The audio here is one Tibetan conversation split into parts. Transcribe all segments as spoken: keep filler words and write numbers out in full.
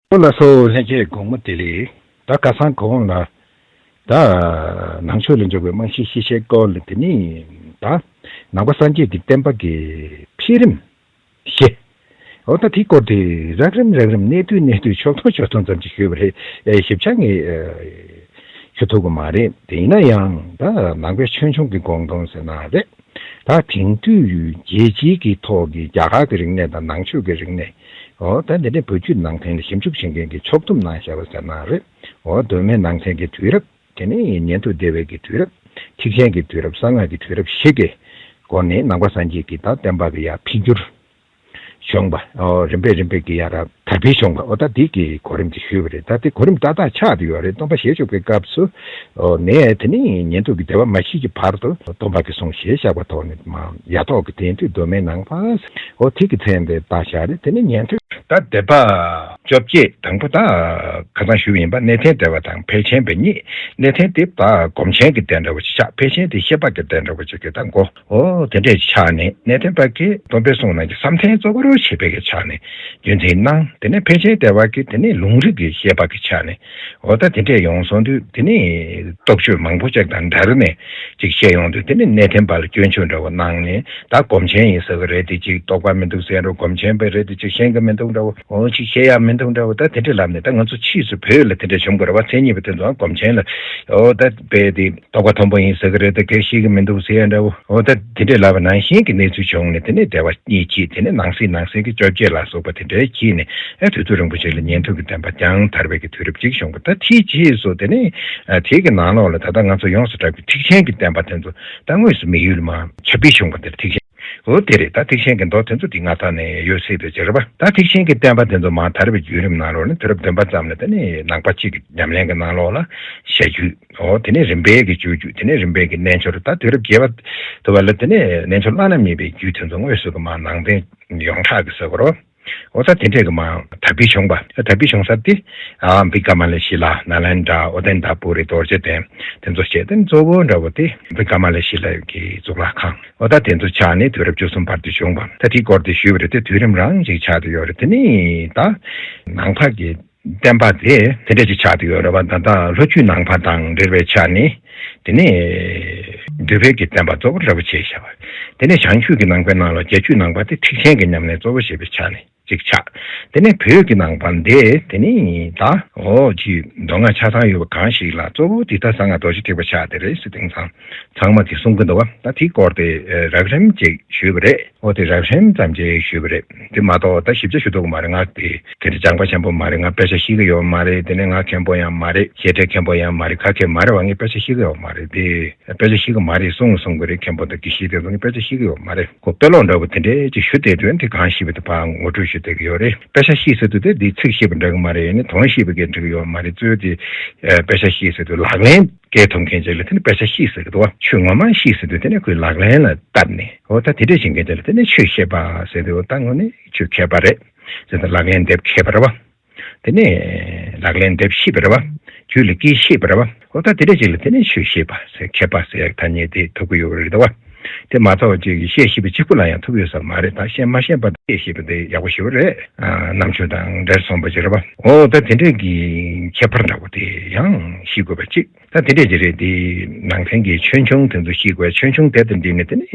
ཨོ་ལགས་སོ། ལྷན་རྒྱས་དགོང་མོ་བདེ་ལེགས། ད་ཁ་སང་གོང་ལ་ད་ནང་ཆོས་ལ་འཇུག་པའི་རྨང་གཞི་ཤེས་བྱའི་སྐོར་ལ། དེ་ནི་ད་ནང་པ་སངས་རྒྱས་ཀྱི་བསྟན་པ་གི་འཕེལ་རིམ་བཞི། ཨོ་ད་དེའི་སྐོར་དེ་རགས་རིམ་རགས་རིམ་གནད་བསྡུས་གནད་བསྡུས་ཕྱོགས་མཐོང་ཕྱོགས་མཐོང་ཙམ་ཅིག་ཞུས་པ་རེད། ཨེ་ཞིབ་ཆ་ངས་ཨེ་ཞུ་ཐུབ་ཀྱི་མ་རེད། དེ་ཡིན་ན་ཡང་ད་ནང་པའི་ཆོས་འབྱུང་གི་དགོངས་དོན་ཟེར་ན་རེད། ད་དེང་དུས་རྒྱལ་སྤྱིའི་གི་ཐོག་གི་རྒྱ་གར་གྱི་རིག་གནས་དང་ནང་ཆོས་ཀྱི་རིག་གནས། ཨོ་ད་འདི་འདྲའི་བོད་བརྒྱུད་ནང་བསྟན་ལ་ཞིབ་འཇུག་བྱེད་མཁན་གྱི་ཕྱོགས་བསྡོམས་གནང་བཞག་པ་ཟེར་ན་རེད། ཨོ་གདོད་མའི་ནང་ཚན་གྱི་དུས་རབས། དེ་ནས་ཉན་ཐོས་སྡེ་པའི་གི་དུས་རབས། ཐེག་ཆེན་གྱི་དུས་རབས། གསང་སྔགས་ཀྱི་དུས་རབས་བཞི་གི་སྒོ་ནས་ནང་པ་སངས་རྒྱས་ཀྱི་ད་བསྟན་པ་གི་ཡར་འཕེལ་འགྱུར་བྱུང་བ། ཨོ་རིམ་པས་རིམ་པས་ཀྱི་ཡར་དར་འཕེལ་བྱུང་བ། ཨོ་ད་འདི་གི་གོ་རིམ་དེ་ཞུས་པ་རེད། ད་དེ་གོ་རིམ་ཏག་ཏག་ཆགས་བསྡད་ཡོད་རེད། སྟོན་པ་ཞལ་བཞུགས་པའི་སྐབས་སུ། ཨོ་ནས་དེ་ནས་ཉན་ཐོས་ཀྱི་སྡེ་པ་མ་མཆིས་ཀྱི་བར་དུ་སྟོན་པ་གི་གསུང་ཞལ་བཞག་པ་ཐོག་ནས་མ་ཡ་ཐོག་གི་དེང་དུས་གདོད་མའི་ནང་པ། ཨོ་དེ་གི་མཚན་དེ་བཏགས་བཞག་རེད། དེ་ནས་ཉན་ཐོས་ད་སྡེ་པ་བཅོ་བརྒྱད། དང་པོ་ད་ཁ་སང་ཞུས་པ་ཡིན་པ་གནས་བརྟན་སྡེ་པ་དང་ཕལ་ཆེན་པ་གཉིས། གནས་བརྟན་དེ་ད་སྒོམ་ཆེན་གྱི་སྡེ་འདྲ་བོ་ཅིག་ཆགས། ཕལ་ཆེན་དེ་བཤད་པ་གི་སྡེ་འདྲ་བོ་ཅིག་གི་ད་མགོ། ཨོ་དེ་འདྲས་ཆགས་ནས་གནས་བརྟན་པ་གིས་སྟོན་པའི་གསུང་ནང་གི་བསམ་གཏན་གཙོ་བོར་བྱེད་པའི་གི་ཆ་ནས་རྒྱུན་འཛིན་གནང་། དེ་ནས་ཕལ་ཆེན་སྡེ་པ་གིས་དེ་ནས་ལུང་རིགས་ཀྱི་བཤད་པ་གི་ཆ་ནས། ཨོ་ད་དེ་འདྲས་ཡོང་སོང་དུས་དེ་ནས་སྟོབས་ཤུགས་མང་པོ་ཅིག་དང་འབྲེལ་ནས་ཅིག་བཤད་ཡོང་དུས། དེ་ནས་གནས་བརྟན་པ་ལ་སྐྱོན་བརྗོད་འདྲ་བོ་གནང་ནས། ད་སྒོམ་ཆེན་ཡིན་ཟེར་གི་རེད། དེ་ཅིག་རྟོགས་པ་མི་འདུག་ཟེར་འགྲོ། སྒོམ་ཆེན་པ་རེད། དེ་ཅིག་ཤེས་ཀྱི་མི་འདུག་འདྲ་བོ། འོ་ཅིག་ཤེས་ཡ་མི་འདུག་འདྲ་བོ། ད་དེ་འདྲ་ལབ་ནས་ད་ང་ཚོ་ཕྱིས་སུ་བོད་ལ་དེ་འདྲ་བྱུང་དགོས་རེད་བ། མཚན་ཉིད་པ་དེ་ཚོ་སྒོམ་ཆེན་ལ། འོ་ད་དཔེ་དེ་རྟོགས་པ་མཐོན་པོ་ཡིན་ཟེར་གི་རེད། ད་གལ་ཤེས་ཀྱི་མི་འདུག་ཟེར་ཡ་འདྲ་བོ། འོ་ད་དེ་འདྲ་ལབ་པ་ནང་བཞིན་གྱི་གནས་ཚུལ་བྱུང་ནས། དེ་ནས་སྡེ་པ་གཉིས་གྱིས་དེ་ནས་ནང་གསེས་ནང་གསེས་ཀྱི་བཅོ་བརྒྱད་ལ་སོགས་པ་དེ་འདྲ་གྱིས་ནས། ཨ་དུས་ཚོད་རིང་པོ་ཞིག་ལ་ཉན་ཐོས་ཀྱི་བསྟན་པ་རྒྱང་དར་བའི་གི་དུས་རབས་ཅིག་བྱུང་བ། ད་དེའི་རྗེས་སུ་དེ་ནས་ཨ་དེའི་གི་ནང་ལོགས་ལ་ད་ལྟ་ང་ཚོ་ཡོངས་སུ་གྲགས་པའི་ཐེག་ཆེན་གྱི་བསྟན་པ་དེ་ཚོ་ད་དངོས་སུ་མི་ཡུལ་མ་ཁྱབ་སྤེལ་བྱུང་བ་དེར་ཐེག་ཆེན། འོ་དེ་རེད། ད་ཐེག་ཆེན་གྱི་མདོ་དེ་ཚོ་དེ་སྔ་ཐག་ནས་ཡོད་སྲིད་དུ་ཅི་རེད་པ། ད་ཐེག་ཆེན་གྱི་བསྟན་པ་དེ་ཚོ་མར་དར་བའི་བརྒྱུད་རིམ་ནང་ལོགས་ནས་དུས་རབས་བདུན་པ་ཙམ་ལ་དེ་ནས་ནང་པ་གཅིག་གི་ཉམས་ལེན་གྱི་ནང་ལོགས་ལ་བྱ་རྒྱུད། འོ་དེ་ནས་རིམ་པས་ཀྱི་སྤྱོད་རྒྱུད། དེ་ནས་རིམ་པས་ཀྱི་རྣལ་འབྱོར། ད་དུས་རབས་བརྒྱད་པ་དུ་བ་ལ་དེ་ནས་རྣལ་འབྱོར་བླ་ན་མེད་པའི་རྒྱུད་དེ་ཚོ་དངོས་སུ་གི་མར་ནང་བསྟན་ཡོངས་གྲགས་ཀྱི་ཟེར་དགོས་རེད། འོ་ད་དེ་འདྲས་ཀྱི་མར་དར་འཕེལ་བྱུང་བ། དར་འཕེལ་བྱུང་ས་དེ་ཨ་བི་ཀ་མ་ལ་ཤི་ལ། ནཱ་ལེནྡྲ། ཨོ་དན་དྷ་པུ་རི། རྡོ་རྗེ་གདན། དེ་ཚོ་བྱས། དེ་གཙོ་བོ་འདྲ་བོ་དེ་བི་ཀ་མ་ལ་ཤི་ལ་གི་གཙུག་ལག་ཁང་། འོ་ད་དེ་ཚོ་ཆགས་ནས་དུས་རབས་བཅུ་གསུམ་བར་དུ་བྱུང་བ། ད་དེའི་སྐོར་དེ་ཞུས་པ་རེད། དེ་དུས་རིམ་རང་ཞིག་ཆགས་བསྡད་ཡོད་རེད། དེ་ནི་ད་ནང་པ་གི་བསྟན་པ་དེ་དེ་འདྲ་ཅིག་ཆགས་བསྡད་ཡོད་རེད་བ། ད་ལྟ་ལྷོ་བརྒྱུད་ནང་པ་དང་འབྲེལ་བའི་ཆ་ནས་དེ་ནས་འདུས་པའི་གི་བསྟན་པ་གཙོ་བོ་འདྲ་བོ་བྱས་བཞག་པ། དེ་ནས་བྱང་ཆུབ་ཀྱི་ནང་པའི་ནང་ལ་བརྒྱད་ཅུ་ནང་པ་དེ་ཐེག་ཆེན་གྱི་ཉམས་ལེན་གཙོ་བོ་བྱེད་པའི་ཆ་ནས་ཅིག་ཆགས། དེ་ནས་བོད་ཀྱི་ནང་པ་འདི་དེ་ནི་ད་འོ་ཅི་མདོ་སྔགས་ཆ་ཚང་ཡོད་པ་གང་ཞིག་ལ་གཙོ་བོ་དེ་ད་གསང་སྔགས་རྡོ་རྗེ་ཐེག་པ་ཆགས་དེ་རེད་ཟེར། དེང་སང་ཚང་མ་གིས་གསུང་གི་འདུག་བ། ད་དེའི་སྐོར་དེ་རགས་རིམ་ཅིག་ཞུས་པ་རེད། འོ་དེ་རགས་རིམ་ཙམ་ཅིག་ཞུས་པ་རེད། དེ་མ་གཏོགས་ད་ཞིབ་ཆ་ཞུ་ཐུབ་ཀྱི་མ་རེད། ང་དེ་དེ་འདྲ་སྦྱངས་པ་ཆེན་པོ་མ་རེད། ང་དཔེ་ཆ་ཤེས་ཀྱི་ཡོད་མ་རེད། དེ་ནས་ང་མཁན་པོ་ཡང་མ་རེད། བཤད་གྲྭའི་མཁན་པོ་ཡང་མ་རེད། ཁ་མཁས་མ་རེད་བ། ངས་དཔེ་ཆ་ཤེས་ཀྱི་ཡོད་མ་རེད། དེ་དཔེ་ཆ་ཤེས་ཀྱི་མ་རེད་གསུང་གསུང་གི་རེད། མཁན་པོ་དང་དགེ་བཤེས་དེ་ཚོ་ངས་དཔེ་ཆ་ཤེས་ཀྱི་ཡོད་མ་རེད། ཁོ་དཔེ་ཀློག་འདྲ་བོ་དེ་འདྲས་ཅིག་ཞུ་བསྡད་དུས་དེ་གང་ཤེས་པ་དེ་ཕར་ངོ་སྤྲོད་ཞུ་བསྡད་ཀྱི་ཡོད་རེད། དཔེ་ཆ་ཤེས་ཟེར་དུས་དེ་འདི་ཚིག་ཤེས་པ་འདྲ་གི་མ་རེད། ཡང་ན་དོན་ཤེས་པ་གས་འགྲིག་གི་ཡོད་མ་རེད། གཙོས་དེ་ཨ་དཔེ་ཆ་ཤེས་ཟེར་དུས་ལག་ལེན་སྐྱེལ་ཐུབ་མཁན་ཅིག་ལ་དེ་ནི་དཔེ་ཆ་ཤེས་ཟེར་གི་འདུག་བ། ཆོས་ངོ་མ་ཤེས་ཟེར་དུས་དེ་ནི་ཁོས་ལག་ལེན་ལ་བསྟར་ནས། འོ་ད་དེ་འདྲས་བྱེད་མཁན་ཅིག་ལ་དེ་ནི་ཆོས་ཤེས་པ་ཟེར་དུས། འོ་ད་དངོས་གནས་ཆོས་མཁས་པ་རེད་ཟེར་དུས། ལག་ལེན་འདེབས་མཁས་པ་རེད་བ། དེ་ནས་ལག་ལེན་འདེབས་ཤེས་པ་རེད་བ། རྒྱུད་ལ་སྐྱེ་ཤེས་པ་རེད་བ། འོ་ད་དེ་འདྲ་ཅིག་ལ་དེ་ནས་ཆོས་ཤེས་པ་ཟེར། མཁས་པ་ཟེར་ཡག་ཐ་སྙད་དེ་ཐོབ་ཀྱི་ཡོད་རེད་བ། དེ་མ་གཏོགས་ཅིག་བཤད་ཤེས་པ་གཅིག་པུ་ལ་ཡང་ཐོབ་ཡོད་ས་མ་རེད། ད་ཤེས་མ་ཤེས་པ་བཤད་ཤེས་པ་དེ་ཡག་པོ་ཞེ་པོ་རེད། ཨ་རྣམ་དཔྱོད་དང་འབྲེལ་སོང་བ་ཅིག་རེད་བ། འོ་ད་དེ་འདྲས་ཀྱི་ཁྱད་པར་འདྲ་བོ་དེ་ཡང་ཤེས་དགོས་པ་གཅིག་ད་དེ་འདྲས་ཅིག་རེད། དེ་ནང་བསྟན་གྱི་ཆོས་འབྱུང་དེ་ཚོ་ཤེས་དགོས། ཆོས་འབྱུང་དེ་དང་འབྲེལ་ནས་དེ་ནས་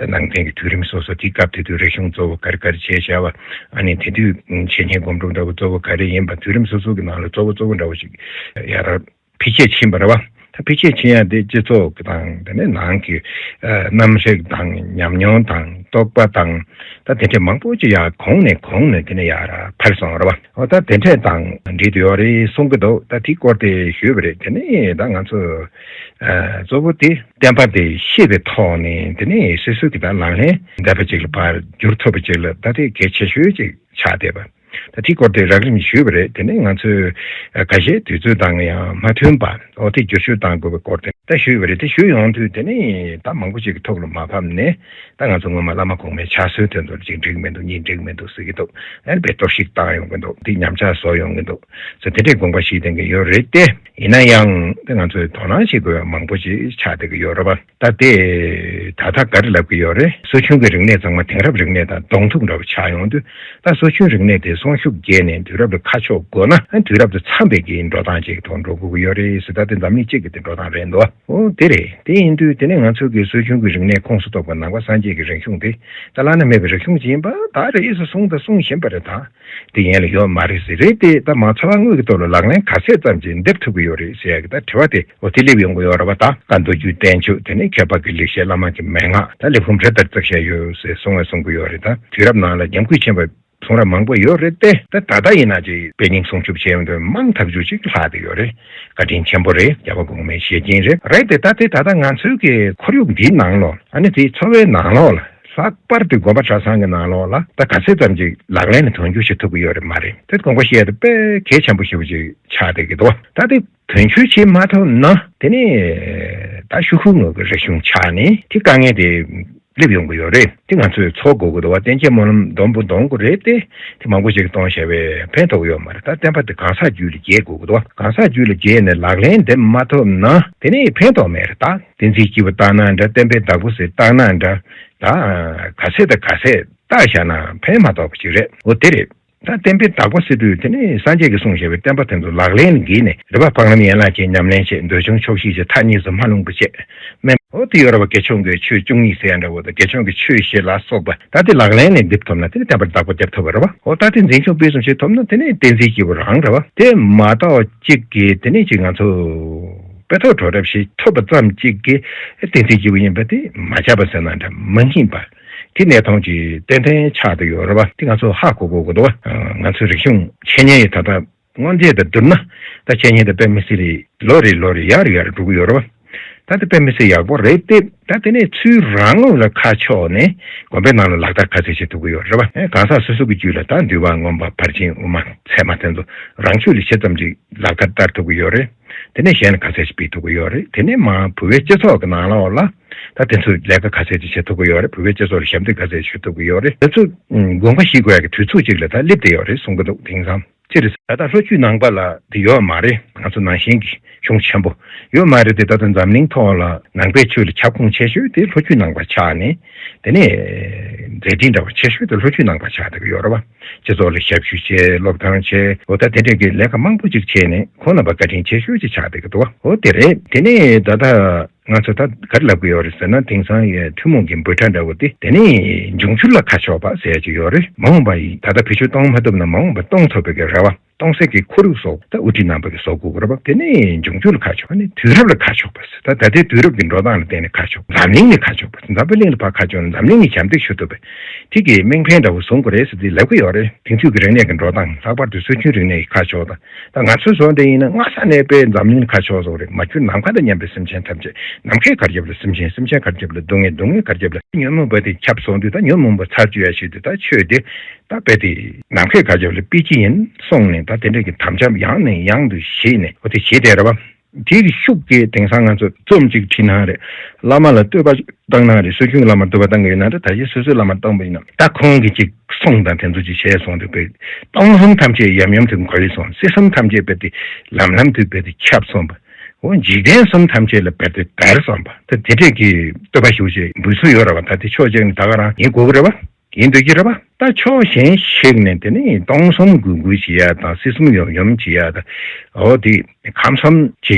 ནང་བསྟན་གྱི་དུས་རིམ་སོ་སོ། དེ་སྐབས་དེ་དུས་རིག་གཞུང་གཙོ་བོ་ག་རེ་ག་རེ་བྱས་བྱ་བ། ཨ་ནི་དེ་དུས་འཆད་ཉན་སྒོམ་སྒྲུབ་འདྲ་བོ་གཙོ་བོ་ག་རེ་ཡིན་པ། དུས་རིམ་སོ་སོ་གི་ནང་ལ་གཙོ་བོ་གཙོ་བོ་འདྲ་བོ་ཞིག་ཡར་འཕེལ་རྒྱས་ཕྱིན་པ་རེད་བ། ད་འཕེལ་རྒྱས་ཕྱིན་ཡ་དེ་སྤྱི་ཚོགས་ཀྱི་དང་དེ་ནས་ནང་གི་ཨ་རྣམ་རིག་དང་ཉམས་མྱོང་དང་རྟོགས་པ་དང་། ད་དེ་འདྲས་མང་པོ་ཅིག་ཡར་གོང་ནས་གོང་ནས་དེ་ནས་ཡར་འཕེལ་སོང་བ་རེད་བ། འོ་ད་དེ་འདྲས་དང་འབྲེལ་དུ་ཡོད་རེད་གསུང་གི་འདུག་ད་དེའི་སྐོར་དེ་ཞུས་པ་རེད། དེ་ནས་ད་ང་ཚོ་ཨ་གཙོ་བོ་དེ་བསྟན་པ་དེ་ཤེས་པའི་ཐོག་ནས་དེ་ནས་སོ་སོ་གི་ད་ལག་ལེན་འདེབས་པ་ཅིག་ལ་ཕར་བསྒྱུར་ཐུབ་པ་ཅིག་ལ་ད་དེ་གལ་ཆེ་ཤོས་ཅིག་ཆགས་བསྡད་པ། ད་དེའི་སྐོར་དེ་རགས་རིམ་ཞུས་པ་རེད། དེ་ནས་ང་ཚོས་ཁ་ཤས་དུས་ཚོད་དང་ཡང་མ་མཐུན་པ། འོ་དེ་བསྒྱུར་བཅོས་གཏང་དགོས་པའི་སྐོར་དེ། ད་ཞུས་པ་རེད། དེ་ཞུས་ཡོང་དུས་དེ་ནི་ད་མང་པོ་ཅིག་གི་ཐུགས་ལ་མ་ཕབ་ནས། ད་ང་ཚོ་སྔོན་མ་བླ་མ་གོང་མའི་ཕྱག་སྲོལ་དེ་ཚོར་ཅིག་འགྲིག་མི་འདུག་གཉིས་འགྲིག་མི་འདུག་ཟེར་གྱི་འདུག་ཨ་ནི་དཔེ་གཏོར་བཤིག་བཏང་ཡོང་གི་འདུག་འདི་ཉམས་ཆག་བཟོ་ཡོང་གི་འདུག་ཟེར་དེ་འདྲའི་དགོངས་པ་བཞེས་བསྡད་ཀྱི་ཡོད་རེད་དེ། ཡིན་ན་ཡང་དེ་ང་ཚོས་དོ་སྣང་བྱེད་དགོས་པ་མང་པོ་ཅིག་ཆགས་བསྡད་ཀྱི་ཡོད་རེད་པ། ད་དེ་ད་ལྟ་ག་རེ་ལབ་ཀྱི་ཡོད་རེད། སྲོལ་རྒྱུན་གྱི་རིག་གནས་ཚང་མ་དེང་རབས་རིག་གནས་དང་གདོང་ཐུག་འདྲ་བོ་ཆགས་ཡོང་དུས། ད་སྲོལ་རྒྱུན་རིག་གནས་དེ་སྲུང་སྐྱོབ་བྱས་ནས་དུས་རབས་ལ་ཁ་ཕྱོགས་དགོས་ན། དུས་རབས་དང་འཚམ་པའི་གི་འགྲོ་སྟངས་ཅིག་ཐོག་འགྲོ་དགོས་ཀྱི་ཡོད་རེད་ཟེར། ད་དེ་འཛམ་གླིང་གཅིག་གི་དེ་འགྲོ་སྟངས་རེད་འདུག་འོ་དེ་རེད། དེ་ཡིན་དུས་དེ་ནས་ང་ཚོ་གི་སྲོལ་རྒྱུན་གྱི་རིག་གནས་ཁོངས་སུ་གཏོགས་པ་ནང་པ་སངས་རྒྱས་ཀྱི་རིག་གཞུང་དེ་ད་བླ་ན་མེད་པའི་རིག་གཞུང་ཅིག་ཡིན་པ་ད་རེས་སུ་གསུངས་དང་གསུང་བཞིན་པ་རེད། ད་དེ་ཡན་ལ་ཡོད་མ་རེད་ཟེར་རེད་དེ། ད་མ་ཚ་བ་དངོས་ཀྱི་ཐོག་ལ་ལག་ལེན་ག་ཚད་ཙམ་ཅིག་འདེབས་ཐུབ་ཀྱི་ཡོད་རེད་ཟེར་ཡ་གི་ད་དྲི་བ་དེ་འོ་དེ་སླེབས་ཡོང་གི་ཡོད་རེད་པ། ད་བཀའ་མདོ་རྒྱུད་བསྟན་བཅོས་དེ་ནས་མཁས་པ་གི་ལེགས་བཤད་བླ་མ་གི་མན་ངག་ད་ལས་ཁུངས་རེ་ལྟར་བརྩེགས་བཞག་ཡོད་ཟེར་གསུང་བ་གསུང་གི་ཡོད་རེད། ད་དུས་རབས་ནང་ལ་ཉམས་རྒུད་ཆེན་པོ་གསུང་རབ་མང་པོ་ཡོད་རེད་དེ། ད་ད་ལྟ་ཡིན་ན་ཅིག་དཔེ་རྙིང་སྲུང་སྐྱོབ་བྱས་ཡོང་དུས་མང་ཐག་ཆོད་ཅིག་ལྷག་བསྡད་ཡོད་རེད། བཀའ་དྲིན་ཆེན་པོ་རེད། རྒྱལ་བ་གོང་མའི་ཞལ་སྐྱིན་རེད། རེད་དེ་ད་དེ་ད་ལྟ་ང་ཚོའི་གི་ཁོར་ཡུག་འདིའི་ནང་ལོགས་ཨ་ནི་དེའི་འཚོ་བའི་ནང་ལོགས་ལ་ལྷག་པར་དུ་དགོན་པ་གྲྭ་ཚང་གི་ནང་ལོགས་ལ་ད་ག་ཚད་ཙམ་ཅིག་ལག་ལེན་ལ་དོན་འཁྱོལ་བྱེད་ཐུབ་ཀྱི་ཡོད་རེད་མ་རེད། དེ་དགོངས་པ་བཞེས་ཡ་དེ་དཔེ་གལ་ཆེན་པོ་ཞེ་པོ་ཅིག་ཆགས་བསྡད་ཀྱི་འདུག་ད་དེ་དོན་འཁྱོལ་བྱེད་མ་ཐུབ་ན་དེ་ནི་ད་ཤོག་གུའི་ངོས་ཀྱི་རིག་གཞུང་ཆགས་ནས་དེ་དཀའ་ངལ་དེ་སླེབས་ཡོང་གི་ཡོད་རེད། དེ་ང་ཚོས་ཚོར་དགོས་ཀྱི་འདུག་བ། བསྟན་བཅོས་སྨོན་ལམ་སྡོམ་པོ་འདོན་དགོས་རེད་དེ། དེ་མང་པོ་ཞིག་གཏོང་བྱས་པས་ཕན་ཐོགས་ཡོད་མ་རེད། ད་བསྟན་པ་དེ་གང་ཟག་རྒྱུད་ལ་འགྱེད་དགོས་ཀྱི་འདུག་བ། གང་ཟག་རྒྱུད་ལ་འགྱེད་ནས་ལག་ལེན་འདེབས་མ་ཐུབ་ན་དེ་ནི་ཕན་ཐོགས་མེད་རེད། ད་བསྟན་འཛིན་སྐྱེས་བུ་བཏང་ན་འདྲ། བསྟན་པའི་བདག་པོ་ཟེར་བཏང་ན་འདྲ། ད་ག་ཚད་དང་ག་ཚད་བཏགས་བཞག་ན་ཕན་མ་ཐོགས་པ་ཅིག་རེད། འོ་དེ་རེད། ད་བསྟན་པའི་བདག་པོ་ཟེར་དུས་དེ་ནི་སངས་རྒྱས་ཀྱིས་གསུངས་བཞག་པའི་བསྟན་པ་དེ་ཚོ་ལག་ལེན་ལ་འགྱེད་ནས་རིག་པ་སྤང་ལམ་ཡན་ལག་བཅས་ཉམས་ལེན་བྱེད། འདོད་ཆུང་ཆོག་ཤེས་བྱེད། ཐ་སྙད་ཚོ་མ་ལྷུང་བ་བྱེད། དམན་འོ་དེ་ཡོད་རེད་བ། དགེ་སྦྱོང་གི་ཆོས་བཅུ་གཉིས་ཟེར་ཡ་འདྲ་བོ་དང་། དགེ་སྦྱོང་གི་ཆོས་བཞི་ལ་སོགས་པ་ད་དེ་ལག་ལེན་ལ་འདེབས་ཐུབ་ན་དེ་ནི་བསྟན་པ་བདག་པོ་རྒྱབ་ཐུབ་པ་རེད་བ། འོ་ད་དེ་འཛིན་སྐྱོང་སྤེལ་གསུམ་བྱེད་ཐུབ་ན་དེ་ནི་བསྟན་འཛིན་སྐྱེས་བུ་རང་རེད་བ། དེ་མ་གཏོགས་གཅིག་གིས་དེ་ནི་གཅིག་ང་ཚོ་དཔེ་ཐོག་གྲོགས་རེབ་ཞིག་ཐུབ་པ་ཙམ་གཅིག་གིས་བསྟན་འཛིན་སྐྱེས་བུ་ཡིན་པ་དེ་མ་ཁྱབ་པ་ཟེར་ན་འདྲ་མ་ཡིན་པ། དེ་གནས་སྟངས་ཀྱི་ཏན་ཏན་ཆགས་བསྡད་ཡོད་རེད་བ། དེ་ང་ཚོ་ཧ་གོ་དགོས་ཀྱི་འདུག་བ། ང་ཚོའི་རིག་གཞུང་འཆད་ཉན་ཡི་ད་ལྟ་སྔོན་ཆད་དང་བསྡུར་ན་ད་འཆད་ཉན་དེ་དཔེ་མི་སྲིད་རེད། ལོ་རེ་ལོ་རེ་ཡར་ཡར་འགྲོ་གི་ཡོད་རེད་བ། ད་དེ་དཔེ་མི་སྲིད་ཡག་པོ་རེད་དེ། ད་དེ་ནས་ཚུར་རང་ངོས་ལ་ཁ་ཕྱོགས་ནས་དགོན་པའི་ནང་ལ་ལག་བསྟར་ག་ཚད་བྱེད་ཐུབ་ཀྱི་ཡོད་རེད་བ། གང་ཟག་སོ་སོ་གི་རྒྱུད་ལ་ད་འདུལ་བ་མངོན་པ་ཕར་ཕྱིན་དབུ་མ་ཚད་མ་དེ་ཚོ་རང་རྒྱུད་ལ་ཇི་ཙམ་ཅིག་ལག་བསྟར་བསྟར་ཐུབ་ཀྱི་ཡོད་རེད། དེ་ནས་གཞན་ལ་ག་ཚད་ཅིག་སྤེལ་ཐུབ་ཀྱི་ཡོད་རེད། དེ་ནས་མ་བོད་པའི་སྤྱི་ཚོགས་ཀྱི་ནང་ལོགས་ལ་ད་དེ་ཚོའི་ལས་ཀ་ག་ཚད་ཅིག་བྱེད་ཐུབ་ཀྱི་ཡོད་རེད། བོད་པའི་སྤྱི་ཚོགས་ལ་ཞབས་འདེགས་ག་ཚད་ཞུ་ཐུབ་ཀྱི་ཡོད་རེད། དེ་ཚོ་དགོངས་པ་བཞེས་དགོས་ཡ་གི་དུས་ཚོད་ཅིག་ལ་ད་སླེབས་བསྡད་ཡོད་རེད་གསུང་གི་འདུག་དེང་སང་སྤྱིར་ད་ལྟ་ལྷོ་རྒྱུད་ནང་པ་ལ་དེ་ཡོད་མ་རེད། ང་ཚོ་ནང་བཞིན་གྱི་གཞུང་ཆེན་པོ་ཡོད་མ་རེད་དེ། ད་ལྟ་འཛམ་གླིང་ཐོག་ལ་ནང་པའི་ཆོས་ལ་ཁྱབ་ཁོངས་ཆེ་ཤོས་དེ་ལྷོ་རྒྱུད་ནང་པ་ཆགས་ནས་དེ་ནས་མཛད་འཕྲིན་འདྲ་བ་ཆེ་ཤོས་དེ་ལྷོ་རྒྱུད་ནང་པ་ཆགས་བསྡད་ཀྱི་ཡོད་རེད་བ། སྤྱི་ཚོགས་ལ་ཞབས་ཞུ་བྱས། སློབ་སྟོན་བྱས། འོ་ད་དེ་འདྲས་ཀྱི་ལས་ཀ་མང་པོ་ཅིག་བྱས་ནས་ཁོང་རྣམ་པ་བཀའ་དྲིན་ཆེ་ཤོས་ཅིག་ཆགས་བསྡད་ཀྱི་འདུག་འོ་དེ་རེད། དེ་ནས་ད་ལྟ་ང་ཚོ་ད་ག་རེ་ལབ་ཀྱི་ཡོད་རེད་ཟེར་ན། དེང་སང་ཡ་ཐུན་མོང་གི་འབོད་སྒྲ་འདྲ་བོ་དེ་དེ་ནས་འབྱུང་འགྱུར་ལ་ཁ་ཕྱོགས་པ་ཟེར་ཡ་ཅིག་ཡོད་རེད། མ་འོངས་པ་ཡི་ད་ལྟ་བེད་སྤྱོད་གཏོང་མ་ཐུབ་ན་མ་འོངས་པ་གཏོང་ཐུབ་པའི་གི་རེ་བ། གཏོང་སའི་གི་ཁོར་ཡུག་སོགས་ད་དབུ་ཁྲིད་རྣམ་པ་གིས་བཟོ་དགོས་ཀྱི་རེད་པ། དེ་ནས་འབྱུང་འགྱུར་ལ་ཁ་ཕྱོགས་པ་ནི་དུས་རབས་ལ་ཁ་ཕྱོགས་པ་ཟེར། ད་ད་ལྟའི་དུས་རབས་ཀྱི་འགྲོ་སྟངས་ལ་བརྟེན་ནས་ཁ་ཕྱོགས། འཛམ་གླིང་ནས་ཁ་ཕྱོགས་པ་ཟེར། འཛམ་བུ་གླིང་ལ་ཕར་ཁ་ཕྱོགས་ན་འཛམ་གླིང་ནས་ཞབས་འདེགས་ཞུ་ཐུབ་པའི་དེ་གི་དམིགས་འབེན་འདྲ་བོ་བཟུང་དགོས་རེད་ཟེར་དེ་ལབ་ཀྱི་ཡོད་རེད། དེང་དུས་ཀྱི་རིག་གནས་ཀྱི་འགྲོ་སྟངས་ལྷག་པར་དུ་སྲོལ་རྒྱུན་རིག་གནས་ཀྱི་ཁ་ཕྱོགས་དང་། ད་ང་ཚོའི་བཟོ་འདྲ་ཡིན་ན་སྔ་ས་ནས་དཔེ་འཛམ་གླིང་ཁ་ཕྱོགས་བཟོ་རེད། མ་གྱུར་ནམ་མཁའ་དང་མཉམ་པའི་སེམས་ཅན་ཐམས་ཅད། ནམ་མཁའི་གར་ཁྱབ་ལ་སེམས་ཅན། སེམས་ཅན་གར་ཁྱབ་ལ་སྡུག་བསྔལ། སྡུག་བསྔལ་གར་ཁྱབ་ལ་ཉོན་མོངས་པ་དེ་ཁྱབ་སོང་དུས། ད་ཉོན་མོངས་པ་ཚར་གཅོད་ཡ་ཆེད་དུ་ད་ཆོས་དེ་ད་དཔེ་དེ་ནམ་མཁའི་གར་ཁྱབ་ལ་སྤེལ་གྱི་ཡིན་གསུངས་ནས། ད་དེ་འདྲའི་གི་དམ་བཅའ་ཡང་ནས་ཡང་དུ་བཞེས་ནས་འོ་དེ་བྱེད་བསྡད་རེད་པ། དེའི་གི་ཤུགས་ཀྱིས་དེང་སང་ང་ཚོ་རྩོམ་གཅིག་བྲིས་ན་རེད། བླ་མ་ལ་བསྟོད་པ་བཏང་ན་རེད། སྲོལ་རྒྱུན་གྱི་བླ་མར་བསྟོད་པ་བཏང་གི་ཡོད་ན་རེད། ད་གིན་སོ་སོའི་བླ་མར་བཏང་པ་ཡིན་ན། ད་ཁོང་གིས་ཅིག་གསུང་དང་དེ་ཚོ་ཅིག་བྱས་སོང་དུས་དཔེ། སྟོང་གསུམ་ཐམས་ཅད་ཡམ་ཡོམ་དུ་གོ་ཡི་སོང་། སྲིད་གསུམ་ཐམས་ཅད་དཔེ་དེ་ལམ་ལམ་དུ་དཔེ་དེ་ཁྱབ་སོང་བ། འོ་འཇིག་རྟེན་གསུམ་ཐམས་ཅད་ལ་དཔེ་དེ་དར་སོང་བ། ད་དེ་འདྲས་ཀྱི་བསྟོད་པ་ཞུ་བྱས་འབུལ་སྲོལ་ཡོད་རེད་པ། ད་དེ་ཕྱོགས་གཅིག་ནས་ད་ག་རང་ཡིན་དགོས་ཀྱི་རེད་པ། ཡིན་འདོད་ཀྱི་རེད་པ། ད་ཕྱོགས་གཞན་ཞིག་ནས་དེ་ནི་སྟོང་གསུམ་གུས་བཀུར་བྱེད་ཡ་དང་། སྲིད་གསུམ་ཡོམ་ཡོམ་བྱེད་ཡ་དང་། འོ་དེ་ཁམས་གསུམ་གྱི་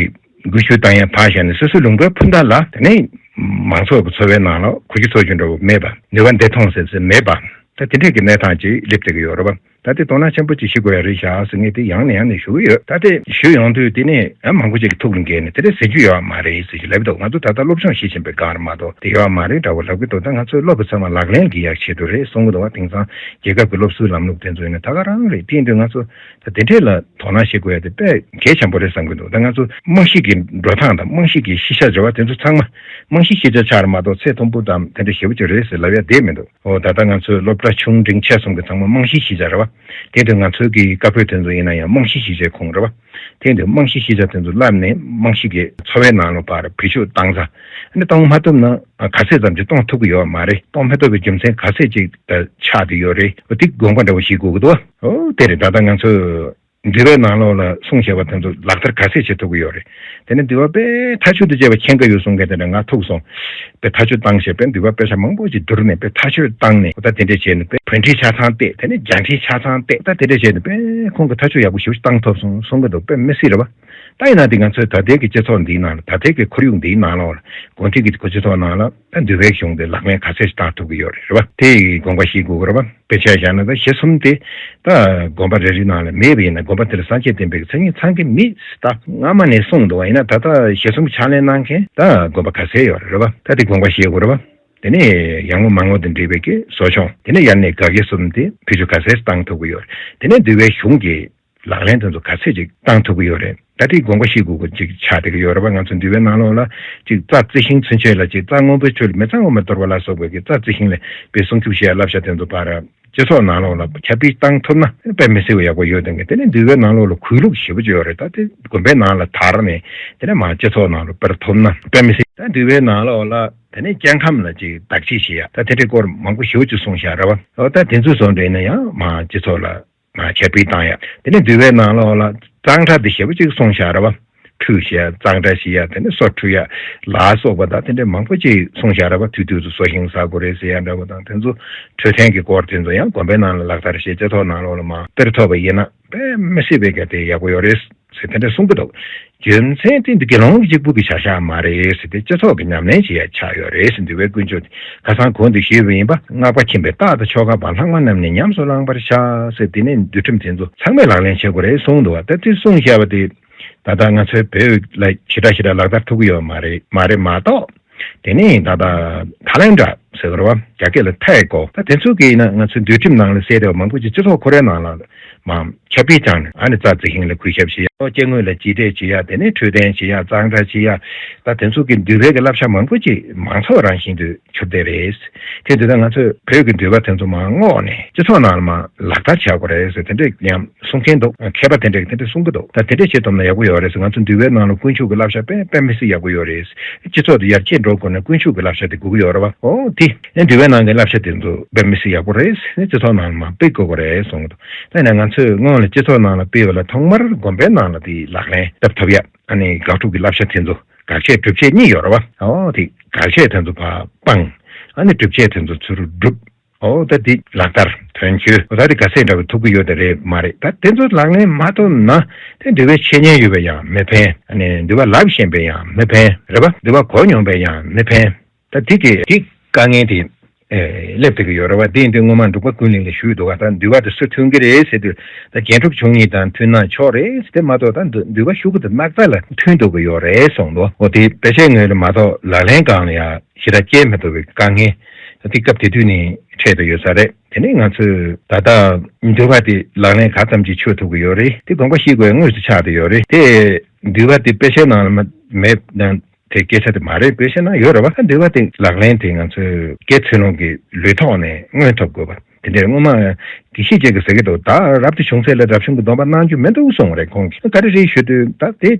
འགུལ་སྐྱོད་བཏང་ཡ་ཕར་བཞག་ནས། སོ་སོའི་ལུང་པའི་འཕུར་མདའ་ལ་དེ་ནི་མང་ཚོགས་ཀྱི་འཚོ་བའི་ནང་ལ་འཁོར་རྒྱུག་འཚོགས་རྒྱུ་འདྲ་བོ་མེད་པ། ནུས་པ་འདི་ཐོངས་ཟེར་ཟེར་མེད་པ། ད་དེ་འདྲས་ཀྱི་གནས་སྟངས་ཅིག་སླེབས་བསྡད་ཀྱི་ཡོད་རེད་པ། ད་དེ་དོ་སྣང་ཆེན་པོ་ཅིག་བྱེད་དགོས་ཡ་རེད་ཤག་ཟེར་ངས་དེ་ཡང་ནས་ཡང་ནས་ཞུ་གི་ཡོད། ད་དེ་ཞུས་ཡོང་དུས་དེ་ནས་ཨ་མང་པོ་ཅིག་གི་ཐུགས་ལ་འགལ་ནས་དེ་འདྲ་ཟེར་རྒྱུ་ཡོད་མ་རེད་ཟེར་གྱི་ལབ་འདུག་ང་ཚོ་ད་ལྟ་སློབ་སྦྱོང་བྱེད་བཞིན་པའི་སྒང་རེད་མ་གཏོགས་དེ་ཡོད་མ་རེད་འདྲ་བོ་ལབ་ཀྱི་འདུག་ད་ང་ཚོའི་སློབ་པ་ཚང་མ་ལག་ལེན་གྱི་ཡག་ཆེད་དུ་རེད་གསུང་གི་འདུག་བ། དེང་སང་རྒྱལ་ཁབ་ཀྱི་སློབ་གསོའི་ལམ་ལུགས་དེ་ཚོ་ཡིན་ན་ད་ག་རང་རེད། དེ་ཡིན་དུས་ང་ཚོ་ད་དེ་འདྲས་ལ་དོ་སྣང་བྱེད་དགོས་ཡ་དེ་དཔེ་གལ་ཆེན་པོ་རེད་བསམ་གྱི་འདུག་ད་ང་ཚོ་རྨང་གཞི་གི་འགྲོ་སྟངས་དང་རྨང་གཞི་གི་གཞིར་བཞག་བྱ་བ་དེ་ཚོ་ཚང་མ་རྨང་གཞི་གཞིར་བཞག་ཆགས་རེད་མ་གཏོགས་ཚད་མཐོན་པོ་དང་དེ་འདྲ་ཞེ་པོ་ཅིག་རེད་ཟེར་ལབ་ཡ་དེ་མི་འདུག་འོ་ད་ལྟ་ང་ཚོའི་སློབ་གྲྭ་ཆུང་འབྲིང་ཆེ་གསུམ་གྱི་ཚང་མ་རྨང་གཞི་གཞིར་བཞག་རེད་བ། དེ་དུས་ང་ཚོའི་གི་བཀའ་པོད་དེ་ཚོ་ཡིན་ན་ཡང་རྨང་གཞི་གཞིས་ཆགས་ཁོངས་རེད་བ། དེ་དུས་རྨང་གཞི་གཞིས་ཆགས་དེ་ཚོ་བསླབས་ནས་རྨང་གཞི་གི་འཚོ་བའི་ནང་ལ་ཕར་བེད་སྤྱོད་བཏང་ཚར། ཨ་ནི་གཏོང་མ་ཐུབ་ན་ག་ཚད་ཙམ་ཅིག་གཏོང་ཐུབ་ཀྱི་ཡོད་མ་རེད། གཏོང་མི་ཐུབ་པའི་རྒྱུ་མཚན་ག་ཚད་ཅིག་ད་ཆགས་བསྡད་ཡོད་རེད། འོ་དེ་དགོངས་པ་འདྲ་བོ་ཞིག་དགོས་ཀྱི་འདུག་བ། འོ་དེ་རེད། ད་ལྟ་ང་ཚོས་འདུལ་བའི་ནང་ལོགས་ལ་གསུངས་བཞག་པ་དེ་ཚོ་ལག་བསྟར་ག་ཚད་བྱེད་ཐུབ་ཀྱི་ཡོད་རེད། དེ་ནས་འདུལ་བ་དཔེ་མཐའ་མཇུག་ཏུ་བྱས་པ་མཁྱེན་གྱི་ཡོད་གསུང་མཁན་དེ་འདྲ་ང་ཐུག་སོང་། དཔེ་མཐའ་མཇུག་བཏང་བྱས་པས་འདུལ་བ་དཔེ་ཆ་མང་པོ་ཅིག་བསྡུར་ནས་དཔེ་མཐའ་མཇུག་བཏང་ནས་ད་དེ་འདྲས་བྱས་ནས་དཔེ་བོད་འཁྲིད་ཆ་ཚང་བལྟས། དེ་ནས་རྒྱ་འཁྲིད་ཆ་ཚང་བལྟས། ད་དེ་འདྲས་བྱས་ནས་དཔེ་ཁོང་གི་མཐའ་མཇུག་ཡག་པོ་ཞེ་པོ་ཅིག་བཏང་ཐུབ་སོང་གསུང་གི་འདུག་དཔེ་མི་སྲིད་རེད་བ། ད་ཡིན་ན་དེ་ང་ཚོའི་ད་ལྟའི་གི་སྤྱི་ཚོགས་འདིའི་ནང་ལ། ད་ལྟའི་གི་ཁོར་ཡུག་འདིའི་ནང་ལོགས་ལ། འགོ་ཁྲིད་ཀྱི་སྤྱི་ཚོགས་ནང་ལ་ད་འདུལ་བའི་གཞུང་དེ་ལག་ལེན་ག་ཚད་ཅིག་བསྟར་ཐུབ་ཀྱི་ཡོད་རེད། རེད་བ། དེ་ཡི་དགོངས་པ་བཞེས་དགོས་ཀྱི་རེད་བ། དཔེ་ཆ་བཞག་ན་ད་གཞི་གསུམ་དེ་ད་དགོན་པ་རེ་རེའི་ནང་ལ་མེད་པ་ཡིན་ན། དགོན་པ་དེ་ལ་སངས་རྒྱས་བསྟན་པའི་མཚན་ཉིད་ཚང་གི་མེད། ད་སྔ་མ་ནས་གསུངས་འདུག་བ། ཡིན་ན་ད་ལྟ་གཞི་གསུམ་ཕྱག་ལེན་གནང་མཁན་ད་དགོན་པ་ག་ཚད་ཡོད་རེད། རེད་བ། ད་དེ་དགོངས་པ་བཞེས་དགོས་རེད་བ། དེ་ནས་ཡར་ངོ་མར་ངོ་དང་འབྲེལ་བའི་གི་གསོ་སྦྱོང་། དེ་ནས་ཡར་ནས་དགག་བྱ་གསུམ་དེ་བེད་སྤྱོད་ག་ཚད་བཏང་ཐུབ་ཀྱི་ཡོད་རེད། དེ་ནས་འདུལ་བའི་གཞུང་གི་ལག་ལེན་དེ་ཚོ་ག་ཚད་ཅིག་བཏང་ཐུབ་ཀྱི་ཡོད་རེད། ད་དེ་དགོངས་པ་བཞེས་དགོས་ཀྱི་ཅིག་ཆགས་བསྡད་ཀྱི་ཡོད་རེད་བ། ང་ཚོ་འདུལ་བའི་ནང་ལོགས་ལ་ཅིག་རྩ་རྩི་ཤིང་ཚུན་ཆད་ལ་ཅིག་རྩ་སྔོན་པོའི་ཚུལ་མི་གཙང་བ་མ་དོར་བ་ལ་སོགས་པའི་གི་རྩ་རྩི་ཤིང་ལ་དཔེ་སྲུང་སྐྱོབ་བྱེད་ཡ་བསླབ་བྱ་དེ་ཚོ་ཕར་སྤྱི་ཚོགས་ནང་ལོགས་ལ་ཁྱབ་སྤེལ་བཏང་ཐུབ་ན་དཔེ་མི་སྲིད་པ་ཡག་པོ་ཡོད་དང་གི། དེ་ནས་འདུལ་བའི་ནང་ལོགས་ལ་གུས་ལུགས་ཞེ་པོ་ཅིག་ཡོད་རེད། ད་དེ་དགོན་པའི་ནང་ལ་དར་ནས་དེ་ནས་མར་སྤྱི་ཚོགས་ནང་ལ་སྤེལ་ཐུབ་ན་དཔེ་མི་སྲིད། ད་འདུལ་བའི་ནང་ལོགས་ལ་དེ་ནས་སྐྱེ་ཁམས་ལ་ཅིག་བདག་གཅེས་བྱེད་ཡ། ད་དེ་འདྲའི་སྐོར་མང་པོ་ཞེ་པོ་ཅིག་གསུངས་བཞག་རེད་བ། འོ་ད་དེ་ཚོའི་བཟོ་འདྲ་ཡིན་ན་ཡང་མར་སྤྱི་ཚོགས་ལ་ང་ཁྱབ་སྤེལ་བཏང་ཡ། དེ་ནས་འདུལ་བའི་ནང་ལོགས་ལ་གཙང་སྦྲ་དེ་ཞེ་པོ་ཅིག་གསུངས་བཞག་རེད་བ། ཁྲུས་བྱེད་ཡ། གཙང་སྦྲ་བྱེད་ཡ། དེ་ནས་སོ་བཀྲུ་ཡ་ལ་སོགས་པ་དང་དེ་འདྲའི་མང་པོ་ཅིག་གསུངས་བཞག་རེད་བ། དུས་དུས་སུ་སོ་ཤིང་ཟ་དགོས་རེད་ཟེར་ཡ་འདྲ་བོ་དང་། དེ་ཚོ་འཕྲོད་བསྟེན་གྱི་སྐོར་དེ་ཚོ་ཡང་དགོན་པའི་ནང་ལ་ལག་བསྟར་བྱེད། སྤྱི་ཚོགས་ནང་ལོགས་ལ་མར་སྤེལ་ཐུབ་པ་ཡིན་ན་དཔེ་མི་སྲིད་པའི་གལ་ཏེ་ཡག་པོ་ཡོད་རེད་ཟེར་དེ་འདྲ་གསུང་གི་འདུག་རྒྱུ་མཚན་དེ་འདི་དགེ་སློང་གཅིག་པུ་གི་བྱ་བཞག་མ་རེད་ཟེར་ཏེ་སྤྱི་ཚོགས་ཀྱི་ཉམས་ལེན་བྱེད་ཡ་ཆགས་ཡོད་རེད་ཟེར། འདུལ་བའི་ཀུན་སྤྱོད་ཁ་སང་གོང་དུ་ཞུས་པ་ཡིན་པ། སྔགས་པ་མཁྱེན་པས་རྟག་ཏུ་ཆོ་ག་པ། ལྷག་མ་རྣམས་ནི་ཉམས་སུ་བླང་བར་བྱ་ཟེར། དེ་ནས་འདུལ་ཁྲིམས་དེ་ཚོ་ཚང་མས་ལག་ལེན་བྱེད་དགོས་རེད་གསུངས་འདུག་བ། ད་དེ་གསུངས་བཞག་པ་དེ་ད་ལྟ་ང་ཚོའི་བོད་ལ་ཞེ་དྲག་ཞེ་དྲག་ལག་བསྟར་ཐུབ་ཀྱི་ཡོད་མ་རེད། མ་རེད་མ་གཏོགས། དེ་ནས་ད་ལྟ་ཐའི་ལེན་ཌ་ཟེར་བ་རེད་བ། རྒྱ་སྐད་ལ་ཐའི་གོ། ད་དེ་ཚོ་གིས་ཡིན་ན་ང་ཚོའི་འདུལ་ཁྲིམས་ནང་ལ་གསལ་བ་མང་པོ་ཅིག་སྤྱི་ཚོགས་ཁོ་རའི་ནང་ལ་མར་ཁྱབ་སྤེལ་བཏང་ནས། ཨ་ནི་རྩ་རྩི་ཤིང་ལ་གུས་ཞབས་བྱེད་ཡ། སྐྱེ་དངོས་ལ་གཅེས་སྤྲས་བྱེད་ཡ། དེ་ནས་འཕྲོད་བསྟེན་བྱེད་ཡ། གཙང་སྦྲ་བྱེད་ཡ། ད་དེ་ཚོ་གི་འདུལ་བའི་གི་བསླབ་བྱ་མང་པོ་ཅིག་མང་ཚོགས་རང་བཞིན་དུ་གྱུར་བསྡད་རེད། དེ་དུས་ད་ང་ཚོས་བོད་ཀྱི་འདུལ་བ་དེ་ཚོ་མར་བསྔོགས་ནས་སྤྱི་ཚོགས་ནང་ལ་མར་ལག་བསྟར་བྱ་དགོས་རེད་ཟེར་དེ་འདྲས་ཡང་གསུང་མཁན་འདུག་མཁས་པ་དེ་འདྲས་དེ་འདྲས་གསུང་གི་འདུག་ད་དེ་འདྲས་བྱེད་ཐུབ་ན་ཡག་པོ་ཡོད་རེད་ཟེར། ང་ཚོ་འདུལ་བའི་ནང་ལ་དཀོན་མཆོག་གི་བསླབ་བྱ་དཔེ་དཔེ་མི་སྲིད་ཡག་པོ་ཡོད་རེད། སྤྱི་ཚོགས་དེ་ཡར་རྒྱས་འགྲོ་དགོས་ན་དཀོན་མཆོག་གི་བསླབ་བྱ་དེ་དགོས་ཀྱི་ཡོད་རེད་བ། ཨོ་དེ་ནས་འདུལ་བའི་ནང་གི་བསླབ་བྱ་དེ་ཚོ་དཔེ་མི་སྲིད་ཡག་པོ་རེད་ཟེར། སྤྱི་ཚོགས་ནང་ལ་མར་སྤེལ་དགོས་ཀྱི་རེད་གསུང་གི་འདུག་ད་ཡིན་ན་ང་ཚོས་སྔོན་ལ་སྤྱི་ཚོགས་ནང་ལ་སྤེལ་བ་ལ་ཐོག་མར་དགོན་པའི་ནང་ལ་དེ་ལག་ལེན་བསྟར་ཐུབ་ཡ། ཨ་ནི་དགག་སྒྲུབ་ཀྱི་བསླབ་བྱ་དེ་ཚོ་དགག་བྱས་སྒྲུབ་བྱེད་གཉིས་ཡོད་རེད་བ། ཨོ་དེ་དགག་བྱས་དེ་ཚོ་ཕར་སྤང་། ཨ་ནི་སྒྲུབ་བྱེད་དེ་ཚོ་ཚུར་སྒྲུབ། ཨོ་ད་འདི་ལག་བསྟར་དོན་འཁྱོལ། ཨོ་ད་འདི་ག་ཚད་འདྲ་བོ་ཐུབ་ཀྱི་ཡོད་དེ་རེད་མ་རེད། ད་དེ་ཚོ་ལག་ལེན་མ་ཐུབ་ན་དེ་འདུལ་བའི་འཆད་ཉན་ཡོད་པས་ཡང་མི་ཕན། ཨ་ནི་འདུལ་བ་ལབ་ཤེས་པས་ཡང་མི་ཕན། རེད་པ། འདུལ་བ་གོ་མྱོང་པས་ཡང་མི་ཕན། ད་འདི་གི་འདི་དཀའ་ངལ་དེ་ཨེ་སླེབས་བསྡད་ཀྱི་ཡོད་རེད་བ། དེ་ཡིན་དུས་སྔོན་མ་འབྲུག་པ་ཀུན་གླེང་ལ་ཞུས་འདུག་ག་ད་འདུལ་བ་དེ་སུ་མཐུན་གྱི་རེད་ཟེར་དུས་ད་རྒྱན་དྲུག་མཆོག་གཉིས་དང་མཐུན་ན་ཆོག་རེད་ཟེར། དེ་མ་གཏོགས་ད་འདུལ་འདུལ་བ་ཤོག་གུ་དེ་སྣག་ཚ་ལ་མཐུན་འདུག་གི་ཡོད་རེད་གསུངས་འདུག་འོ་དེ་དཔེ་ཆའི་ངོས་ལ་མ་གཏོགས་ལག་ལེན་སྒང་ལ་ཡ་ཞེ་དྲག་སྐྱེལ་མི་ཐུབ་པའི་དཀའ་ངལ་དེ་སྐབས་དེ་དུས་ནས་འཕྲད་དུ་ཡོད་ས་རེད། དེ་ནས་ང་ཚོས་ད་ལྟ་འདུལ་བ་དེ་ལག་ལེན་ག་ཙམ་ཅིག་ཆོད་ཐུབ་ཀྱི་ཡོད་རེད། དེ་དགོངས་པ་བཞེས་དགོས་དངོས་སུ་ཆགས་བསྡད་ཡོད་རེད། དེ་འདུལ་བ་དེ་དཔེ་ཆའི་ནང་ལ་མ་མེད་ན་དེ་སྐད་ཆ་དེ་མ་རེད། དཔེ་བཤད་ན་ཡོད་རེད་བ། ད་འདུལ་བ་དེ་ལག་ལེན་དེ་ང་ཚོས་དགེ་ཚུལ་སློང་གི་ལུས་ཐོག་ནས་མངོན་ཐུབ་དགོས་པ་དེ་འདྲའི་སྔོན་མ་དགེ་བཤེས་ཅིག་གིས་ཟེར་གྱི་འདུག་ད་རབ་ཏུ་བྱུང་ཚད་ལ་རབ་བྱུང་གི་སྡོམ་པ་གནང་རྒྱུ་མི་འདུག་གསུངས་རེད། ཁོང་གིས་ག་རེ་རེད་ཞུ་དུས་ད་དེ།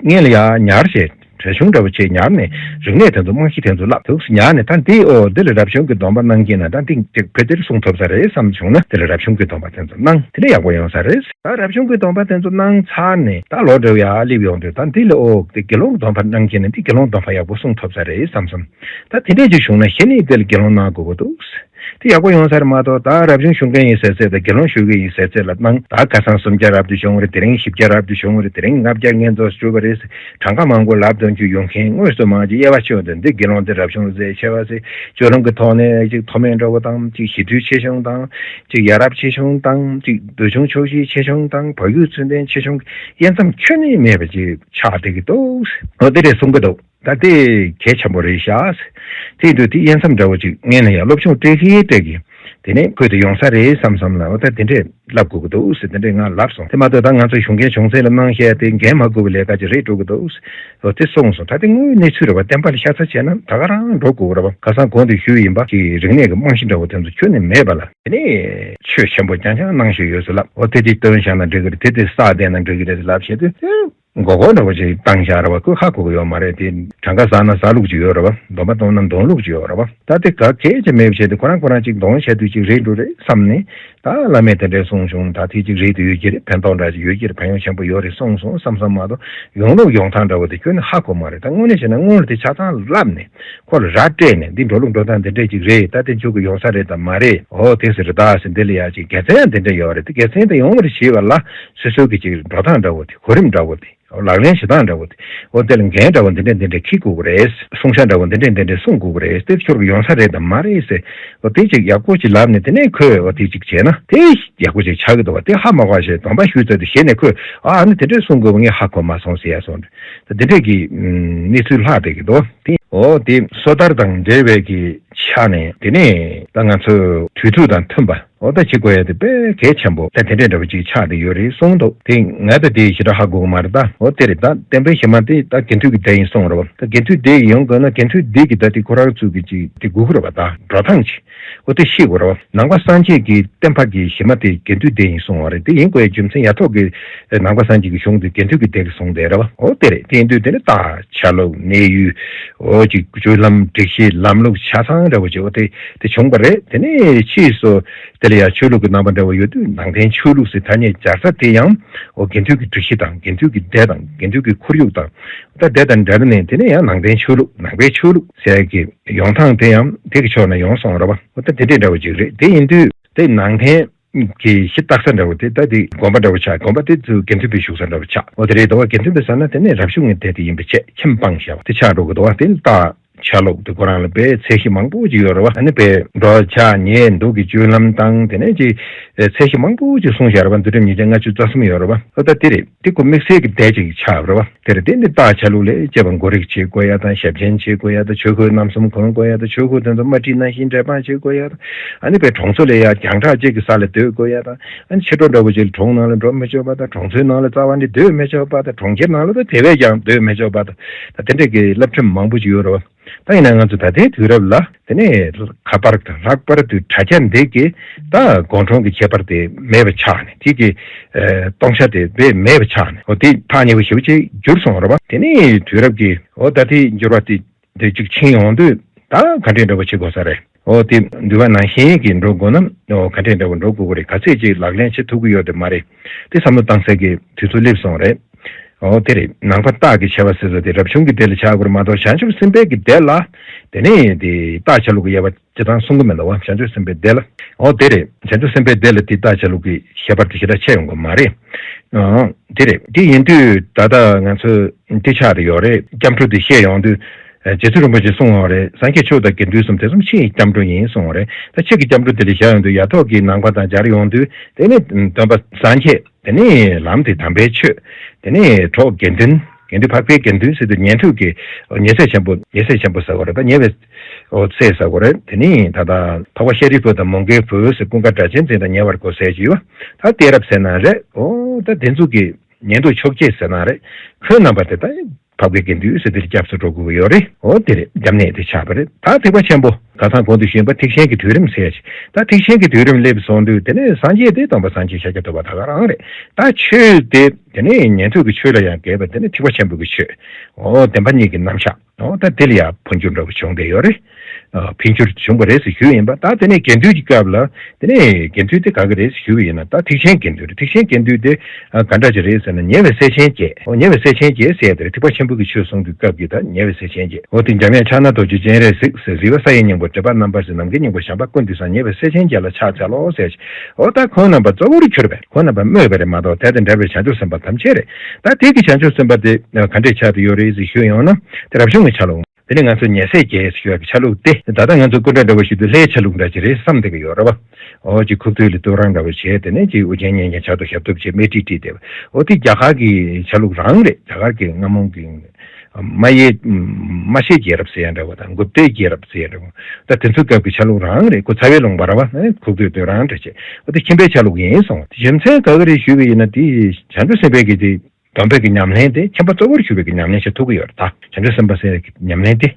སྔོན་ལ་ཡང་ཉར་བྱས། རབ་བྱུང་འདྲ་བོ་བྱས་ཉར་ནས་རིག་གནས་དེ་ཚོ་རྨང་གཞི་དེ་ཚོ་བསླབ་འདུག་ཉར་ནས་ད་འདི་ཨོ་འདི་ལ་རབ་བྱུང་གི་སྡོམ་པ་གནང་གི་ན་ད་འདི་ཅིག་བོད་འདིར་གསུང་ཐུབ་ས་རེད་བསམ་བྱུང་ན་འདི་ལ་རབ་བྱུང་གི་སྡོམ་པ་དེ་ཚོ་གནང་དེ་ལས་ཡག་པོ་ཡོང་ས་རེད། ད་རབ་བྱུང་གི་སྡོམ་པ་དེ་ཚོ་གནང་ཚར་ནས་ད་ལོ་འདྲ་བོ་ཡར་སླེབས་ཡོང་དུས་ད་འདི་ལ་ཨོ་འདི་དགེ་སློང་སྡོམ་པ་གནང་གི་ན་འདི་དགེ་སློང་སྡོམ་པ་ཡག་པོ་གསུང་ཐུབ་ས་རེད་བསམ་སོང་། ད་དེ་འདྲས་ཅིག་བྱུང་ན་གཞི་ནས་འདི་ལ་དགེ་སློང་གནང་དགོས་ཀྱི་འདུག་དེ་ཡག་པོ་ཡོང་ས་རེད་མ་གཏོགས་ད་རབ་བྱུང་བྱུང་མཁན་ཡིན་ཟེར་ཚད་དང་དགེ་སློང་ཞུ་གི་ཡིན་ཟེར་ཚད་ལ་གནང་། ད་ཁ་སང་སུམ་བརྒྱ་རབ་ཏུ་བྱུང་བ་རེད། དེ་རིང་བཞི་བརྒྱ་རབ་ཏུ་བྱུང་བ་རེད། དེ་རིང་ལྔ་བརྒྱ་ངན་རྫོགས་གྲུབ་པ་རེད། གྲངས་ཀ་མང་པོ་ལབ་དང་རྒྱུ་ཡོང་མཁན་དངོས་སུ་མང་ཅིག་དབྱེ་བ་ཕྱེ་བ་དང་འདི་དགེ་སློང་འདི་རབ་བྱུང་རྫས་ཆེ་བ་ཟེར་སྤྱོད་ལམ་གྱི་ཐོག་ནས་ཅིག་མཐོ་དམན་འདྲ་བོ་དང་ཅིག་ཞི་དུལ་ཆེ་ཆུང་དང་ཅིག་ཡ་རབས་ཆེ་ཆུང་དང་ཅིག་འདོད་ཆུང་ཆོག་ཤེས་ཆེ་ཆུང་དང་བག་ཡོད་ཚུལ་ལྡན་ཆེ་ཆུང་དབྱེ་མཚམས་ཁྱོན་ནས་མེད་པ་ཅིག་ཆགས་བསྡད་ཀྱི་འདུག་འོ་འདི་རེད་གསུང་གི་འདུག་ད་དེ་གལ་ཆེན་པོ་རེད་ཤག་དེ་དུས་དེ་དབྱེ་མཚམས་འདྲ་བོ་ཅིག་ངས་ན་ཡང་སློབ་སྦྱོང་སྤྲད་ཀྱི་སྤྲད་ཀྱི། དེ་ནས་ཁོས་དེ་ཡོང་ས་རེད་བསམ་བསམ་ལ། འོ་ད་དེ་འདྲས་ལབ་དགོས་ཀྱི་འདུག་ཟེར། དེ་འདྲས་ང་ལབ་སོང་། དེ་མ་གཏོགས་ད་ང་ཚོ་ཞུགས་མཁན་བྱུང་ཚད་ལ་གནང་བཤད་དེ་འགན་མ་འཁུར་བའི་ལས་ཀ་ཅིག་རེད་འགྲོ་གི་འདུག། འོ་དེ་གསུངས་སོང་། ད་དེ་དངོས་ཡོད་གནས་ཚུལ་རེད་བ། བསྟན་པ་ལ་ཤ་ཚ་བྱས་ན་ད་ག་རང་འགྲོ་དགོས་རེད་བ། ཁ་སང་གོང་དུ་ཞུས་ཡིན་པ་ཅིག་རིག་གནས་ཀྱི་རྨང་གཞི་འདྲ་བོ་དེ་ཚོ་ཁྱོན་ནས་མེད་པ་ལ། དེ་ནས་ཆོས་ཆེན་པོ་རྐྱང་རྐྱང་གནང་བཞིན་ཡོད་ཟེར་ལབ། འོ་དེ་དེ་སྟོན་བཞག་ན་འགྲིག་གི་རེད། དེ་དེ་ས་བསྡད་ན་འགྲིག་གི་རེད་ཟེར་ལབ་བྱས་དུས། མགོ་སྐོར་འདྲ་བོ་ཅིག་བཏང་བཞག་ར་བ། ཁོས་ཧ་གོ་གི་ཡོད་མ་རེད། དེ་གྲངས་ཀ་བསགས་ན་བསགས་ལུགས་ཅིག་ཡོད་ར་བ། འདོན་པ་གཏོང་ན་འདོན་ལུགས་ཅིག་ཡོད་ར་བ། ད་དེ་ག་གལ་ཆེ་མེད་པ་བྱས་ཏེ་ཁོ་རང་ཁོ་རང་ཅིག་འདོན་བྱས་དུས་ཅིག་རེད་འགྲོ་རེད་བསམ་ནས། ད་བླ་མས་དེ་འདྲས་གསུངས་བྱུང་། ད་དེ་ཅིག་རེད་དུ་ཡོད་ཀྱི་རེད། ཕན་ཐོགས་འདྲ་ཅིག་ཡོད་ཀྱི་རེད། ཕན་ཡོན་ཆེན་པོ་ཡོད་རེད་གསུངས་སོང་བསམ་བསམ་མ་གཏོགས་ཡོང་ལུགས་ཡོང་སྟངས་འདྲ་བོ་དེ་ཁྱོན་ནས་ཧ་གོ་མ་རེད། ད་དངོས་གནས་བྱས་ན་དངོས་ལ་དེ་ཆ་ཚང་ལབ་ནས། ཁོ་ལ་ར་སྤྲད་ནས། འདི་འགྲོ་ལུགས་འགྲོ་སྟངས་འདི་འདྲས་ཅིག་རེད། ད་དེ་མཇུག་གི་ཡོང་ས་རེད་དམ་མ་རེད། འོ་དེ་ཟེར་རེད་ད་ཟེར། འདི་ལ་ཡ་ཅིག་དགེ་མཚན་འདི་འདྲས་ཡོད་རེད། དེ་དགེ་མཚན་དེ་ཡོང་བར་བྱེད་པ་ལ་སོ་སོའི་གི་ཅིག་འགྲོ་སྟངས་འདྲ་བོ་དེ། གོ་རིམ་འདྲ་བོ་དེ། ལག་ལེན་བྱེད་སྟངས་འདྲ་བོ་དེ། འོ་དེ་ལ་འགན་འདྲ་བོ་འདི་འདྲས་འདི་འདྲས་འཁྱེར་དགོས་ཀྱི་རེད། གསུང་བཤད་འདྲ་བོ་འདི་འདྲས་འདི་འདྲས་གསུང་དགོས་ཀྱི་རེད། དེ་ཁྱོད་ཀྱི་ཡོང་ས་རེད་དམ་མ་རེད་ཟེར། འོ་དེ་ཅིག་ཡག་པོ་ཅིག་ལབ་ནས་དེ་ནས་ཁོས་འོ་དེ་ཅིག་བྱས་ན་དེ་ཡག་པོ་ཅིག་ཆགས་ཀྱི་འདུག་བ། དེ་ཧ་མ་གོ་བ་བྱས་སྡོམ་པ་ཞུས་ཚར་དུས་གཞི་ནས་ཁོས་ཨ་ཨ་ནི་དེ་འདྲས་གསུང་དགོས་པ་ངས་ཧ་གོ་མ་སོང་ཟེར་ཡ་སོང་རེད། ད་དེ་འདྲས་ཀྱི་གནས་ཚུལ་ལྷག་བསྡད་ཀྱི་འདུག། དེ་འོ་དེ་སོ་ཐར་དང་འབྲེལ་བའི་གི་ཆ་ནས་དེ་ནས་ད་ང་ཚོས་དུས་ཚོད་དང་མཐུན་པ་འོ་ད་བྱེད་དགོས་ཡ་དེ་དཔེ་གལ་ཆེན་པོ་ད་དེ་འདྲས་འདྲ་བོ་ཅིག་ཆགས་བསྡད་ཡོད་རེད་གསུངས་འདུག། དེ་ང་ད་དེ་ཞེ་དྲག་ཧ་གོ་གི་མ་རེད། ད་འོ་དེ་རེད། ད་བསྟན་པའི་གཞི་མ་དེ་ད་དགེ་འདུན་གྱི་སྡེ་ཡིན་གསུངས་རེད་བ། ད་དགེ་འདུན་སྡེ་ཡིན་ཡོང་དགོས་ན་དགེ་འདུན་སྡེ་གི་ད་དེ་ཁོ་རང་ཚོ་གི་ཅིག་དེ་དགོས་ཀྱི་རེད་བ། ད་འགྲོ་སྟངས་ཅིག་འོ་དེ་ཤེས་དགོས་རེད་བ། ནང་པ་སངས་རྒྱས་ཀྱི་བསྟན་པ་གི་གཞི་མ་དེ་དགེ་འདུན་སྡེ་ཡིན་གསུངས་བ་རེད། དེ་ཡིན་དགོས་ཡ་རྒྱུ་མཚན་ཡ་ཐོག་གི་ནང་པ་སངས་རྒྱས་ཀྱི་གཞུང་དེ་དགེ་འདུན་གྱི་སྡེ་གི་གསུངས་བསྡད་རེད་བ། འོ་དེ་རེད། དེ་ཡིན་དུས་དེ་ནི་རྟ་ཆ་ལུགས་གནས་ཡུལ་འོ་ཅིག་སྤྱོད་ལམ་སྒྲིག་གཞི་ལམ་ལུགས་ཆ་ཚང་འདྲ་བོ་ཅིག་འོ་དེ་དེ་བྱུང་བ་རེད། དེ་ནས་ཕྱིས་སུ་དེ་ལ་ཡ་ཆོས་ལུགས་ཀྱི་རྣམ་པ་འདྲ་བོ་ཡོད་དུས་ནང་བསྟན་ཆོས་ལུགས་ཟེར་ཐ་སྙད་སྦྱར་ས་དེ་ཡང་འོ་དགེ་འདུན་གྱི་སྒྲིག་གཞི་དང་དགེ་འདུན་གྱི་སྡེ་དང་དགེ་འདུན་གྱི་ཁོར་ཡུག་དང་ད་དེ་དང་འབྲེལ་ནས་དེ་ནས་ཡང་ནང་བསྟན་ཆོས་ལུགས་ནང་པའི་ཆོས་ལུགས་ཟེར་གྱི་ཡོང་སྟངས་དེ་ཡང་དེ་གི་ཕྱོགས་ནས་ཡོང་སོང་རེད་བ། འོ་ད་དེ་འདྲས་འདྲ་བོ་ཅིག་རེད། དེ་ཡིན་དུས་དེ་ནང་བསྟན་གྱི་གཞི་བཏགས་ས་འདྲ་བོ་དེ་ད་དེ་དགོན་པ་འདྲ་བོ་ཆགས། དགོན་པ་དེ་ཚོ་དགེ་འདུན་པའི་བཞུགས་ས་འདྲ་བོ་ཆགས། འོ་དེ་རེད་འདུག་བ། དགེ་འདུན་པའི་ས་ན་དེ་ནས་རབ་བྱུང་གི་སྡེ་དེ་ཡིན་པའི་ཆེད་ཁྱིམ་སྤངས་བཞག་པ་དེ་ཆགས་འགྲོ་གི་འདུག་བ། དེ་ནི་རྟ་ཆ་ལུགས་དེ་ཁོ་རང་ལ་དཔེ་ཚད་གཞི་མང་པོ་ཅིག་ཡོད་རེད་བ། ཨ་ནི་དཔེ་འགྲོ་ཆ་ཉལ་འདུག་གི་སྤྱོད་ལམ་དང་དེ་ནས་ཅིག་ཚད་གཞི་མང་པོ་ཅིག་གསུངས་བཞག་རེད་བ། འདུལ་ཁྲིམས་ཉིས་བརྒྱ་ལྔ་བཅུ་རྩ་གསུམ་ཡོད་རེད་བ། འོ་ད་དེ་རེད། དེ་ཁོ་དམིགས་བསལ་གྱི་སྡེ་ཅིག་ཆགས་རེད་བ། དེར་བརྟེན་ཏེ་རྟ་ཆ་ལུགས་ལ་དཔྱད་པ་མགོ་རིལ་བྱེད་དགོས་ཡ་དང་། ཞབས་མཆན་བྱེད་དགོས་ཡ་དང་། ཆོས་གོས་རྣམ་གསུམ་གོན་དགོས་ཡ་དང་། ཆོས་གོས་དེ་ཚོ་དམར་ཁྲིད་ནང་བཞིན་འབྲས་སྤངས་བྱེད་དགོས་ཡ་དང་། ཨ་ནི་དཔེ་གྲོང་ཚོ་ལ་ཡ་རྒྱང་གྲགས་གཅིག་གི་ས་ལ་སྡོད་དགོས་ཡ་དང་། ཨ་ནི་ཕྱི་དྲོ་འདྲ་བོ་ཅིག་ལ་གྲོང་ནང་ལ་འགྲོ་མི་ཆོག་པ་དང་། གྲོང་ཚོའི་ནང་ལ་རྩ་བ་ནས་སྡོད་མི་ཆོག་པ་དང་། གྲོང་ཁྱེར་ནང་ལ་ད་དེ་བས་ཀྱང་སྡོད་མི་ཆོག་པ་དང་། ད་དེ་འདྲ་གི་བསླབ་ཁྲིམས་མང་པོ་ཅིག་ཡོད་རེད་བ། ད་ཡིན་ན་ང་ཚོ་ད་ལྟའི་དུས་རབས་ལ་དེ་ནས་ཁ་པར་དང་ལྷག་པར་དུ་དྲ་རྒྱ་འདི་གིས་ད་དགོན་གྲོང་གི་ཁྱད་པར་དེ་མེད་པ་ཆགས་ནས། དེ་གི་ཨ་སྟོང་ཆ་དེ་དཔེ་མེད་པ་ཆགས་ནས། འོ་དེ་ཐག་ཉེ་པོ་ཞེ་པོ་ཅིག་གྱུར་སོང་རེད་བ། དེ་ནས་དུས་རབས་ཀྱི་འོ་ད་ལྟའི་འགྱུར་བ་དེ་དེ་གཅིག་ཕྱིན་ཡོང་དུས་ད་ག་འདྲས་འདྲ་པོ་བྱེད་དགོས་ས་རེད། འོ་དེ་འདུལ་བ་ནང་བཞིན་གྱི་འགྲོ་དགོས་ན་འོ་ག་འདྲས་འདྲ་པོ་འགྲོ་དགོས་ཀྱི་རེད། ག་ཚད་ཅིག་ལག་ལེན་བྱེད་ཐུབ་ཀྱི་ཡོད་དེ་མ་རེད། དེ་བསམ་བློ་བཏང་སའི་གི་དུས་ཚོད་སླེབས་སོང་རེད། འོ་དེ་རེད། ནང་པ་སྟག་གི་ཆེ་བ་ཟེར་ས་དེ་རབ་བྱུང་གི་སྡེ་ལ་ཆགས་དགོས་རེད་མ་གཏོགས། བྱང་ཆུབ་སེམས་དཔའི་གི་སྡེ་ལ་དེ་ནས་དེ་རྟ་ཆ་ལུགས་ཀྱི་དབྱེ་བ་སྤྱི་བཏང་གསུང་གི་མི་འདུག་བ། བྱང་ཆུབ་སེམས་དཔའི་སྡེ་ལ། འོ་དེ་རེད། བྱང་ཆུབ་སེམས་དཔའི་སྡེ་ལ་དེ་རྟ་ཆ་ལུགས་ཀྱི་ཁྱད་པར་དེ་ཞེ་དྲག་ཆེ་ཡོང་གི་མ་རེད། ཨང་། དེ་རེད། དེ་ཡིན་དུས་ད་ལྟ་ང་ཚོས་དེ་ཆགས་བསྡད་ཡོད་རེད། སྐྱབས་འགྲོ་དེ་བཤད་ཡོང་དུས། རྗེ་བཙུན་རིན་པོ་ཆེས་གསུངས་ཡོད་རེད། སངས་རྒྱས་ཆོས་དང་དགེ་འདུན་གསུམ་དེ་གསུམ་ཕྱི་ཡི་སྐྱབས་འགྲོ་ཡིན་གསུངས་ཡོད་རེད། ད་ཕྱི་གི་སྐྱབས་འགྲོ་དེ་ལ་བཞག་ཡོང་དུས་ཡ་ཐོག་གི་ནང་པ་དང་སྦྱར་ཡོང་དུས་དེ་ནི་སྟོན་པ་སངས་རྒྱས། དེ་ནས་ལམ་དེ་དམ་པའི་ཆོས། དེ་ནས་གྲོགས་དགེ་འདུན། དགེ་འདུན་འཕགས་པའི་དགེ་འདུན་ཟེར་དུས་ཉན་ཐོས་ཀྱི་ཉེ་ཚད་ཆེན་པོ། ཉེ་ཚད་ཆེན་པོ་ཟེར་དགོས་རེད། ད་ཉེ་བའི་འོ་ཚད་ཟེར་དགོས་རེད། དེ་ནས་ད་ལྟ་འཕགས་པ་ཤཱ་རིའི་བུ་དང་མོའུ་འགལ་བུ་ཟེར་ཀུན་དགའ་སྒྲ་གཅན་འཛིན་དང་ཉེ་བར་དགོས་ཟེར་གྱི་ཡོད། ད་གཏད་རབས་ཟེར་ན་རེད། འོ་ད་དེ་ཚོ་གི་ཉན་ཐོས་མཆོག་བརྒྱད་ཟེར་ན་རེད། ཁོའི་རྣམ་པ་དེ་ད་འཕགས་པའི་དགེ་འདུན་ཟེར་དེར་སྐྱབས་སུ་འགྲོ་དགོས་ཀྱི་ཡོད་རེད། འོ་དེ་རེད། སྐྱབས་གནས་དེ་ཆགས་པ་རེད། ད་ཐེག་པ་ཆེན་པོ། ཁ་སང་གོང་དུ་ཞུས་པ་ཐེག་ཆེན་གྱི་དུས་རིམ་ཟེར་ཡ་ཞིག་ད་ཐེག་ཆེན་གྱི་དུས་རིམ་སླེབས་སོང་དུས་དེ་ནས་སངས་རྒྱས་དེ་སྟོན་པ་སངས་རྒྱས་ཤཱཀྱ་ཐུབ་པ་ད་ག་རང་རེད། ད་ཆོས་དེ་དེ་ནས་ཉན་ཐོས་ཀྱི་ཆོས་ལ་ཡང་དགའ་བ། དེ་ནས་ཐེག་པ་ཆེན་པོ་གི་ཆོས། འོ་བདེན་པ་གཉིས་ཀྱི་རྣམ་གཞག་འོ་ད་དེ་ལ་ཡང་འཕོ་འགྱུར་འདྲ་བོ་བྱུང་བསྡད་ཡོད་རེད། ཨ་འཕེལ་འགྱུར་བྱུང་བ་རེད་ཟེར་ཞུས་ཡིན་པ། ད་དེ་ནས་དགེ་འདུན་གྱི་སྐབས་ལ་དེ་ནས་དགེ་འདུན་དེ་ག་གི་རེད་ཟེར་ཞུས་པ་ཡིན་ན། ད་ཐེག་ཆེན་དགེ་འདུན་རེད། ཐེག་ཆེན་དགེ་འདུན་དེ་ཨ་ག་འདྲ་ཅིག་རེད་ཟེར་ན་ཉེ་བའི་སྲས་ཆེན་བརྒྱད། འོ་ཉེ་བའི་སྲས་ཆེན་བརྒྱད་ཟེར་ཡ་དེ་རེད། ཐེག་པ་ཆེན་པོ་གི་ཆོས་གསུང་དུས་སྐབས་ཀྱི་ད་ཉེ་བའི་སྲས་ཆེན་བརྒྱད། འོ་དེ་འཇམ་དབྱངས་ཕྱག་ན་རྡོ་རྗེ་སྤྱན་རས་གཟིགས་ཟེར། རིག་པ་ས་ཡི་སྙིང་པོ། སྒྲིབ་པ་རྣམ་པར་སེལ། ནམ་མཁའི་སྙིང་པོ། བྱམས་པ་ཀུན་འདུས་སམ། ཉེ་བའི་སྲས་ཆེན་བརྒྱད་ལ་ཕྱག་འཚལ་ལོ་ཟེར། འོ་ད་ཁོང་རྣམ་པ་གཙོ་བོར་གྱུར་པའི་ཁོང་རྣམ་པ་སྨོས་པ་རེད་མ་གཏོགས་དེ་དང་འབྲེལ་བའི་བྱང་ཆུབ་སེམས་དཔའ་ཐམས་ཅད་རེད། ད་དེ་གི་བྱང་ཆུབ་སེམས་དཔའ་དེ་ག་འདྲས་ཆགས་བསྡད་ཡོད་རེད་ཟེར་ཞུས་ཡོང་ན། དེ་རབ་བྱུང་གི་ཆ་ལུགས། དེ་ནས་ང་ཚོ་ཉེ་སྲས་བརྒྱད་ཞུ་བའི་ཆ་ལུགས་དེ། ད་ལྟ་ང་ཚོ་སྐུ་འདྲ་འདྲ་བོ་ཞུ་དུས་ལྷའི་ཆ་ལུགས་འདྲ་ཅིག་རེད་བསམ་བསྡད་ཀྱི་ཡོད་རེད་བ། འོ་ཅིག་ཁུག་ཐུག་ལ་བསྟོད་རང་འདྲ་བོ་བྱས། དེ་ནས་ཅིག་ཨོ་རྒྱན་སྙན་རྒྱན་ཕྱག་ཏུ་ཞབས་ཏོག་བྱས། སྨེ་ཏིག་བྲིས་བསྡད་པ། འོ་དེ་རྒྱ་གར་གྱི་ཆ་ལུགས་རང་རེད། རྒྱ་གར་གྱི་སྔ་མོ་གི་ མ་ཡེ་མ་ཤེས་རྒྱལ་རབས་ཟེར་ཡ་འདྲ་བོ་དང་མགོ་སྟོད་རྒྱལ་རབས་ཟེར་ཡ་འདྲ་བོ། ད་དེ་ཚོའི་སྐབས་ཀྱི་ཆ་ལུགས་རང་རེད། ཁོ་ཚ་བའི་ལུང་པ་ར་བ་ཁུག་ཏོས་ཏོས་རང་འདྲ་བྱས། འོ་དེ་ཁྱིམ་པའི་ཆ་ལུགས་ཡིན་གསུངས། རྒྱུ་མཚན་ག་ག་རེ་ཞུས་པ་ཡིན་ན། དེ་བྱང་ཆུབ་སེམས་དཔའི་གི་དེ་སྡོམ་པའི་གི་ཉམས་ལེན་དེ་ཁྱིམ་པ་གཙོ་བོར་གྱུར་པའི་གི་ཉམས་ལེན་བྱེད་ཐུབ་ཀྱི་ཡོད་རེད། ད་བྱང་ཆུབ་སེམས་དཔའ་ཟེར་གི་ཉམས་ལེན་དེ་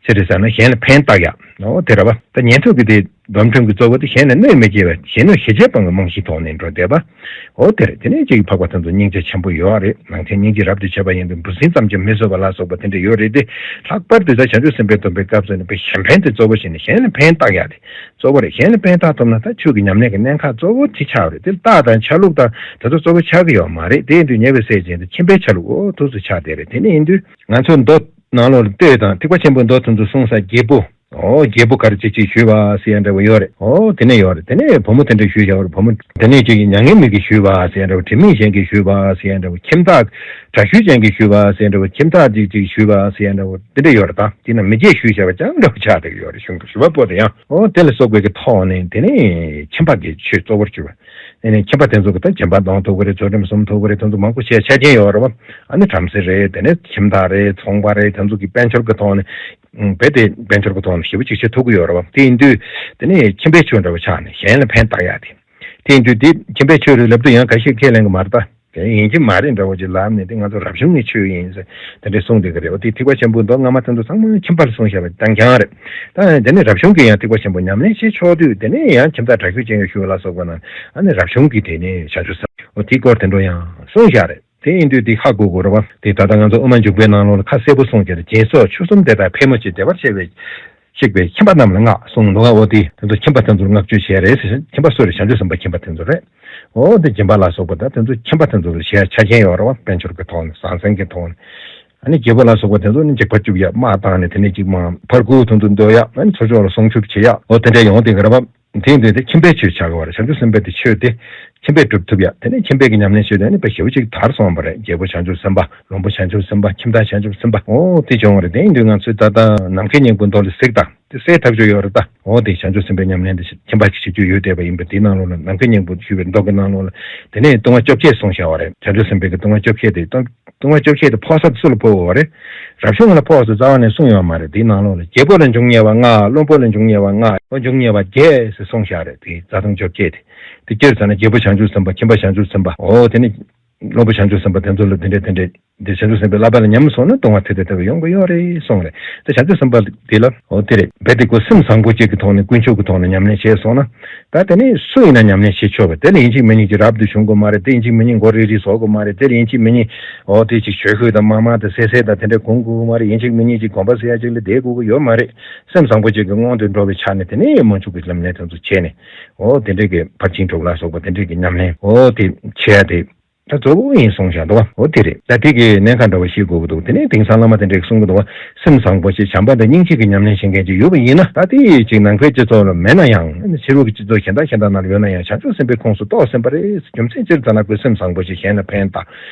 ཅི་རེད་ཟེར་ན། གཞན་ལ་ཕན་བཏགས་ཡ། འོ་དེ་རེད་བ། ད་ཉན་ཐོས་ཀྱི་དེ་སྡོམ་ཁྲིམས་ཀྱི་གཙོ་བོ་དེ་གཞན་ལ་གནོད་མི་བྱེད་པ། གཞན་གནོད་ཞི་བྱེད་སྤང་གི་རྨང་གཞིའི་ཐོག་ནས་འགྲོ་བསྡད་པ། འོ་དེ་རེད། དེ་ནས་ཅིག་འཕགས་པ་དེ་ཚོ་སྙིང་རྗེ་ཆེན་པོ་ཡོད་རེད། ནང་བཞིན་སྙིང་རྗེ་རབ་ཏུ་བྱེད་པ་ཡིན་པས་འབུ་སྲིན་ཙམ་གྱིས་མི་བཟོད་པ་ལ་སོགས་པ་དེ་འདྲ་ཡོད་རེད་དེ། ལྷག་པར་དུ་ད་བྱང་ཆུབ་སེམས་དཔའི་སྡོམ་པའི་སྐབས་སུ་ནི་དཔེ་གཞན་ཕན་དེ་གཙོ་བོ་བྱས་ནས་གཞན་ལ་ཕན་བཏགས་ཡ་དེ་གཙོ་བོ་རེད། གཞན་ལ་ཕན་བཏགས་ཐུབ་ན་ད་ཆོས་ཀྱི་ཉམས་ལེན་གྱི་གནད་འགག་གཙོ་བོ་དེ་ཆགས་རེད། དེ་རྟགས་དང་ཆ་ལུགས་དང་དེ་ཚོ་གཙོ་བོ་ཆགས་ཀྱི་ཡོད་མ་རེད། དེ་ཡིན་དུས་ཉེ་བའི་སྲས་ཅན་དེ་ཁྱིམ་པའི་ཆ་ལུགས་འོ་ཐུགས་སུ་ཆགས་བསྡད་རེད། དེ་ནས་ཡིན་དུས་ང་ཚོ་མདོ་ནང་ལོགས་ལ་ལྟོས་དང་། ཐེག་པ་ཆེན་པོའི་མདོ་དེ་ཚོ་གསུངས་ས་རྒྱལ་པོ། ཨོ་རྒྱལ་པོ་ག་རེ་ཅིག་ཅིག་ཞུས་པ་ཟེར་ཡ་འདྲ་བོ་ཡོད་རེད། ཨོ་དེ་ནས་ཡོད་རེད། དེ་ནས་བུ་མོ་དེ་འདྲ་ཞུས་བཞག་པ་རེད། བུ་མོ་དེ་ནས་ཅིག་མྱ་ངན་མེད་ཀྱིས་ཞུས་པ་ཟེར་ཡ་འདྲ་བོ། དྲི་མེད་གཞན་གྱིས་ཞུས་པ་ཟེར་ཡ་འདྲ་བོ། ཁྱིམ་བདག་དྲག་ཤུལ་ཅན་གྱིས་ཞུས་པ་ཟེར་ཡ་འདྲ་བོ། ཁྱིམ་བདག་ཅིག་ཅིག་ཞུས་པ་ཟེར་ཡ་འདྲ་བོ་དེ་འདྲ་ཡོད་རེད། ད་དེ་ན་མི་བརྗེད་ཞུས་བཞག་པ་ཅང་འདྲ་བོ་ཆགས་བསྡད་ཀྱི་ཡོད་རེད། གཞུང་གི་ཞུ་བ་པོ་དེ་ཡང་། ཨོ་དེ་ལ་སོགས་པའི་གི་ཐོག་ནས་དེ་ནས་ཁྱིམ་པ་གི་ཆོས་གཙོ་བོར་གྱུར་པ། དེ་ནས་ཁྱིམ་པ་དེ་ཚོ་གི་ད་སྦྱིན་པ་གཏོང་ཐུབ་ཀྱི་རེད། ཚུལ་ཁྲིམས་སྲུང་ཐུབ་ཀྱི་རེད། དེ་ཚོ་མང་པོ་བྱས་ཆ་རྐྱེན་ཡོད་རེད་བ། ཨ་ནི་བྲམ་ཟེ་རེད། དེ་ནས་ཁྱིམ་བདག་རེད། ཚོང་པ་རེད། དེ་ཚོ་གི་དཔལ་འབྱོར་གྱི་ཐོག་ནས། ཨུམ། རྦད་དེ་དཔལ་འབྱོར་གྱི་ཐོག་ནས་ཞེ་པོ་ཅིག་བྱེད་ཐུབ་ཀྱི་ཡོད་རེད་བ། དེ་ཡིན་དུས་དེ་ནས་ཁྱིམ་པའི་ཆོས་འདྲ་བོ་ཆགས་ནས་གཞན་ལ་ཕན་བཏགས་ཡ་དེ། དེ་ཡིན་དུས་དེ་ཁྱིམ་པའི་ཆོས་རེད་ལབ་དུས་ཡང་ཁ་ཤས་ཁས་ལེན་གྱི་མ་རེད། ད་དེ་ཡིན་གྱི་མ་རེད་འདྲ་བོ་ཅིག་ལབ་ནས། དེ་ང་ཚོ་རབ་བྱུང་གི་ཆོས་ཡིན་ཟེར་དེ་འདྲས་གསུངས་བསྡད་ཀྱི་རེད། འོ་དེ་ཐེག་པ་ཆེན་པོའི་མདོ་སྔ་མ་དེ་ཚོ་ཚང་མ་ཁྱིམ་པ་ལ་གསུངས་བཞག་པ་རྐྱང་རྐྱང་རེད། ད་དེ་ནས་རབ་བྱུང་གིས་ཡང་ཐེག་པ་ཆེན་པོ་ཉམས་ལེན་བྱེད་ཆོག་དུས། དེ་ནས་ཡང་ཁྱིམ་བདག་དྲག་ཤུལ་ཅན་གྱིས་ཞུ་བ་ལ་སོགས་པ་ན། ཨ་ནི་རབ་བྱུང་གིས་དེ་ནས་བྱང་ཆུབ་སེམས། འོ་དེའི་སྐོར་དེ་འདྲ་ཡང་གསུངས་བཞག་རེད། དེ་ཡིན་དུས་འདི་ཧ་གོ་དགོས་རེད་བ། དེ་ད་ལྟ་ང་ཚོ་དབུ་མ་འཇུག་པའི་ནང་ལོགས་ལ་ཁ་གསལ་པོ་གསུངས་ཀྱི་རེད། སྦྱིན་སོགས་ཆོས་གསུམ་དེ་དག་ཕལ་མོ་ཆེ་བདེ་བར་གཤེགས་པའི་གཤེགས་པའི་ཁྱིམ་པ་རྣམས་ལ་བསྔགས་གསུངས་འདུག་ག་འོ་དེ་དེ་ཚོ་ཁྱིམ་པ་དེ་ཚོར་བསྔགས་བརྗོད་བྱས་རེད་ཟེར། ཁྱིམ་པ་སུ་རེད། བྱང་ཆུབ་སེམས་དཔའ་ཁྱིམ་པ་དེ་ཚོ་རེད། འོ་དེ་སྦྱིན་པ་ལ་སོགས་པ་ད་དེ་ཚོ་ཁྱིམ་པ་དེ་ཚོར་བྱས་ཆ་རྐྱེན་ཡོད་རེད་བ། དཔལ་འབྱོར་གྱི་ཐོག་ནས། ཟང་ཟིང་གི་ཐོག་ནས། ཨ་ནི་རྒྱལ་པོ་ལ་སོགས་པ་དེ་ཚོ་ནི་འཇིགས་པ་བཅུག་ཡ། དམག་བཏང་ནས་དེ་ནས་ཅིག་མ་ཕར་རྒོལ་དུ་འདུག་འདོད་ཡ། ཨ་ནི་ཚུར་ཕྱོགས་ལ་སྲུང་སྐྱོབ་བྱེད་ཡ། འོ་དེ་འདྲ་ཡོང་དེ་ག་རེད་བ། དེ་འདྲ་དེ་ཁྱིམ་པའི་ཆོས་ཆགས་ཀྱི་ཡོད་རེད། བྱང་ཆུབ་སེམས་དཔའི་དེ་ཆོས་དེ་ཁྱིམ་པས་སྒྲུབ་ཐུབ་ཡ། དེ་ནས་ཁྱིམ་པའི་གི་ཉམས་ལེན་བྱེད་དུས་ནི་དཔེ་ཞེ་པོ་ཅིག་དར་སོང་བ་རེད། རྒྱལ་པོ་བྱང་ཆུབ་སེམས་དཔའ། བློན་པོ་བྱང་ཆུབ་སེམས་དཔའ། ཁྱིམ་བདག་བྱང་ཆུབ་སེམས་དཔའ། འོ་དེ་བྱུང་བ་རེད། དེ་ཡིན་དུས་ང་ཚོས་ད་ལྟ་ནམ་མཁའི་སྙིང་པོ་མདོ་ལ་གཟིགས་དང་། དེ་གསལ་ཐག་ཆོད་ཡོད་རེད་ད། འོ་དེ་བྱང་ཆུབ་སེམས་དཔའི་ཉམས་ལེན་དེ་ཁྱིམ་པ་གིས་བྱེད་རྒྱུ་ཡོད་བསྡད་པ་ཡིན་པ། དེའི་ནང་ལོགས་ལ་ནམ་མཁའི་སྙིང་པོ་ཞུས་པའི་མདོ་གི་ནང་ལོགས་ལ། དེ་ནས་ལྟུང་བ་བཅོ་བརྒྱད་གསུངས་བཞག་པ་རེད། བྱང་ཆུབ་སེམས་དཔའི་གི་ལྟུང་བ་བཅོ་བརྒྱད་དེ། ལྟུང་ལྟུང་བ་བཅོ་བརྒྱད་དེ་ཕོག་ས་དེ་སུ་ལ་ཕོག་དགོས་པ་རེད། རབ་བྱུང་ལ་ཕོག་ས་རྩ་བ་ནས་གསུངས་ཡོད་མ་རེད། དེའི་ནང་ལོགས་ལ་རྒྱལ་པོ་ལ་འབྱུང་ཉེ་བ་ལྔ། བློན་པོ་ལ་འབྱུང་ཉེ་བ་ལྔ། འོ་འབྱུང་ཉེ་བ་བརྒྱད་ཟེར་གསུངས་བཞག་རེད། དེ་རྩ་ལྟུང་བཅོ་བརྒྱད་དེ། དེ་སྤྱིར་བྱས་ན་རྒྱལ་པོ་བྱང་ཆུབ་སེམས་དཔའ། ཁྱིམ་པ་བྱང་ཆུབ་སེམས་དཔའ། འོ་དེ་ནས་བློན་པོ་བྱང་ཆུབ་སེམས་དཔའ་དེ་ཚོ་ལ་དེ་འདྲས་དེ་འདྲས། འདི་བྱང་ཆུབ་སེམས་དཔའི་བསླབ་པ་ལ་ཉམས་སོང་ན་ལྟུང་བ་དེ་དང་དེ་བས་ཡོང་གི་ཡོད་རེད་གསུངས་རེད། དེ་བྱང་ཆུབ་སེམས་དཔའ་འདི་ལ་འོ་དེ་རེད། རྦད་དེ་ཁོ་སེམས་བཟང་པོ་ཅིག་གི་ཐོག་ནས། ཀུན་སྤྱོད་ཀྱི་ཐོག་ནས་ཉམས་ལེན་བྱས་སོང་ན། ད་དེ་ནས་སུ་ཡིན་ན་ཉམས་ལེན་བྱེད་ཆོག་པ། དེ་ལ་ཡིན་གཅིག་མིན་གཉིས་ཀྱི་རབ་ཏུ་བྱུང་དགོས་མ་རེད། དེ་ཡིན་གཅིག་མིན་གཉིས་མགོ་རིལ་རིལ་བཟོ་དགོས་མ་རེད། དེ་ལ་ཡིན་གཅིག་མིན་གཉིས་འོ་དེ་ཅིག་ཞོགས་ཤོས་དང་མ་མ་དང་སད་སད་དང་དེ་འདྲ་གོན་དགོས་ཀྱི་མ་རེད། ཡིན་གཅིག་མིན་གཉིས་ཅིག་དགོན་པ་ཟེར་ཡ་ཅིག་ལ་བསྡད་དགོས་ཀྱི་ཡོད་མ་རེད། སེམས་བཟང་པོ་ཅིག་གི་སྔོན་དུ་འགྲོ་བའི་ཆ་ནས་དེ་ནས་དབུ་མ་འཇུག་པའི་ཉམས་ལེན་དེ་ཚོ་བྱས་ནས། འོ་དེ་འདྲས་ཀྱི་ཕར་ཕྱིན་དྲུག་ལ་སོགས་པ་དེ་འདྲས་ཀྱི་ཉམས་ལེན་འོ་དེ་བྱས་ཏེ། ད་གཙོ་བོ་ཡིན་གསུངས་བཞག་འདུག་བ། འོ་དེ་རེད། ད་དེ་གི་གནད་འགག་འདྲ་བོ་ཤེས་དགོས་ཀྱི་འདུག། དེ་ནས་དེང་སང་བླ་མ་དེ་འདྲས་གསུང་གི་འདུག་བ། སེམས་བཟང་པོ་ཞིག་བྱམས་པ་དང་སྙིང་རྗེ་གི་ཉམས་ལེན་བྱེད་མཁན་ཅིག་ཡོད་པ་ཡིན་ན། ད་དེ་ཅིག་ནང་པའི་སྤྱི་ཚོགས་ལ་མེད་ན་ཡང་། ཕྱི་རོལ་གྱི་སྤྱི་ཚོགས་གཞན་དག་གཞན་དག་ནང་ལ་ཡོད་ན་ཡང་། བྱང་ཆུབ་སེམས་དཔའི་ཁོངས་སུ་གཏོགས་ཟིན་པ་རེད། རྒྱུ་མཚན་སྤྱིར་བཏང་ན་ཁོས་སེམས་བཟང་པོ་ཞིག་གཞན་ལ་ཕན་བཏགས།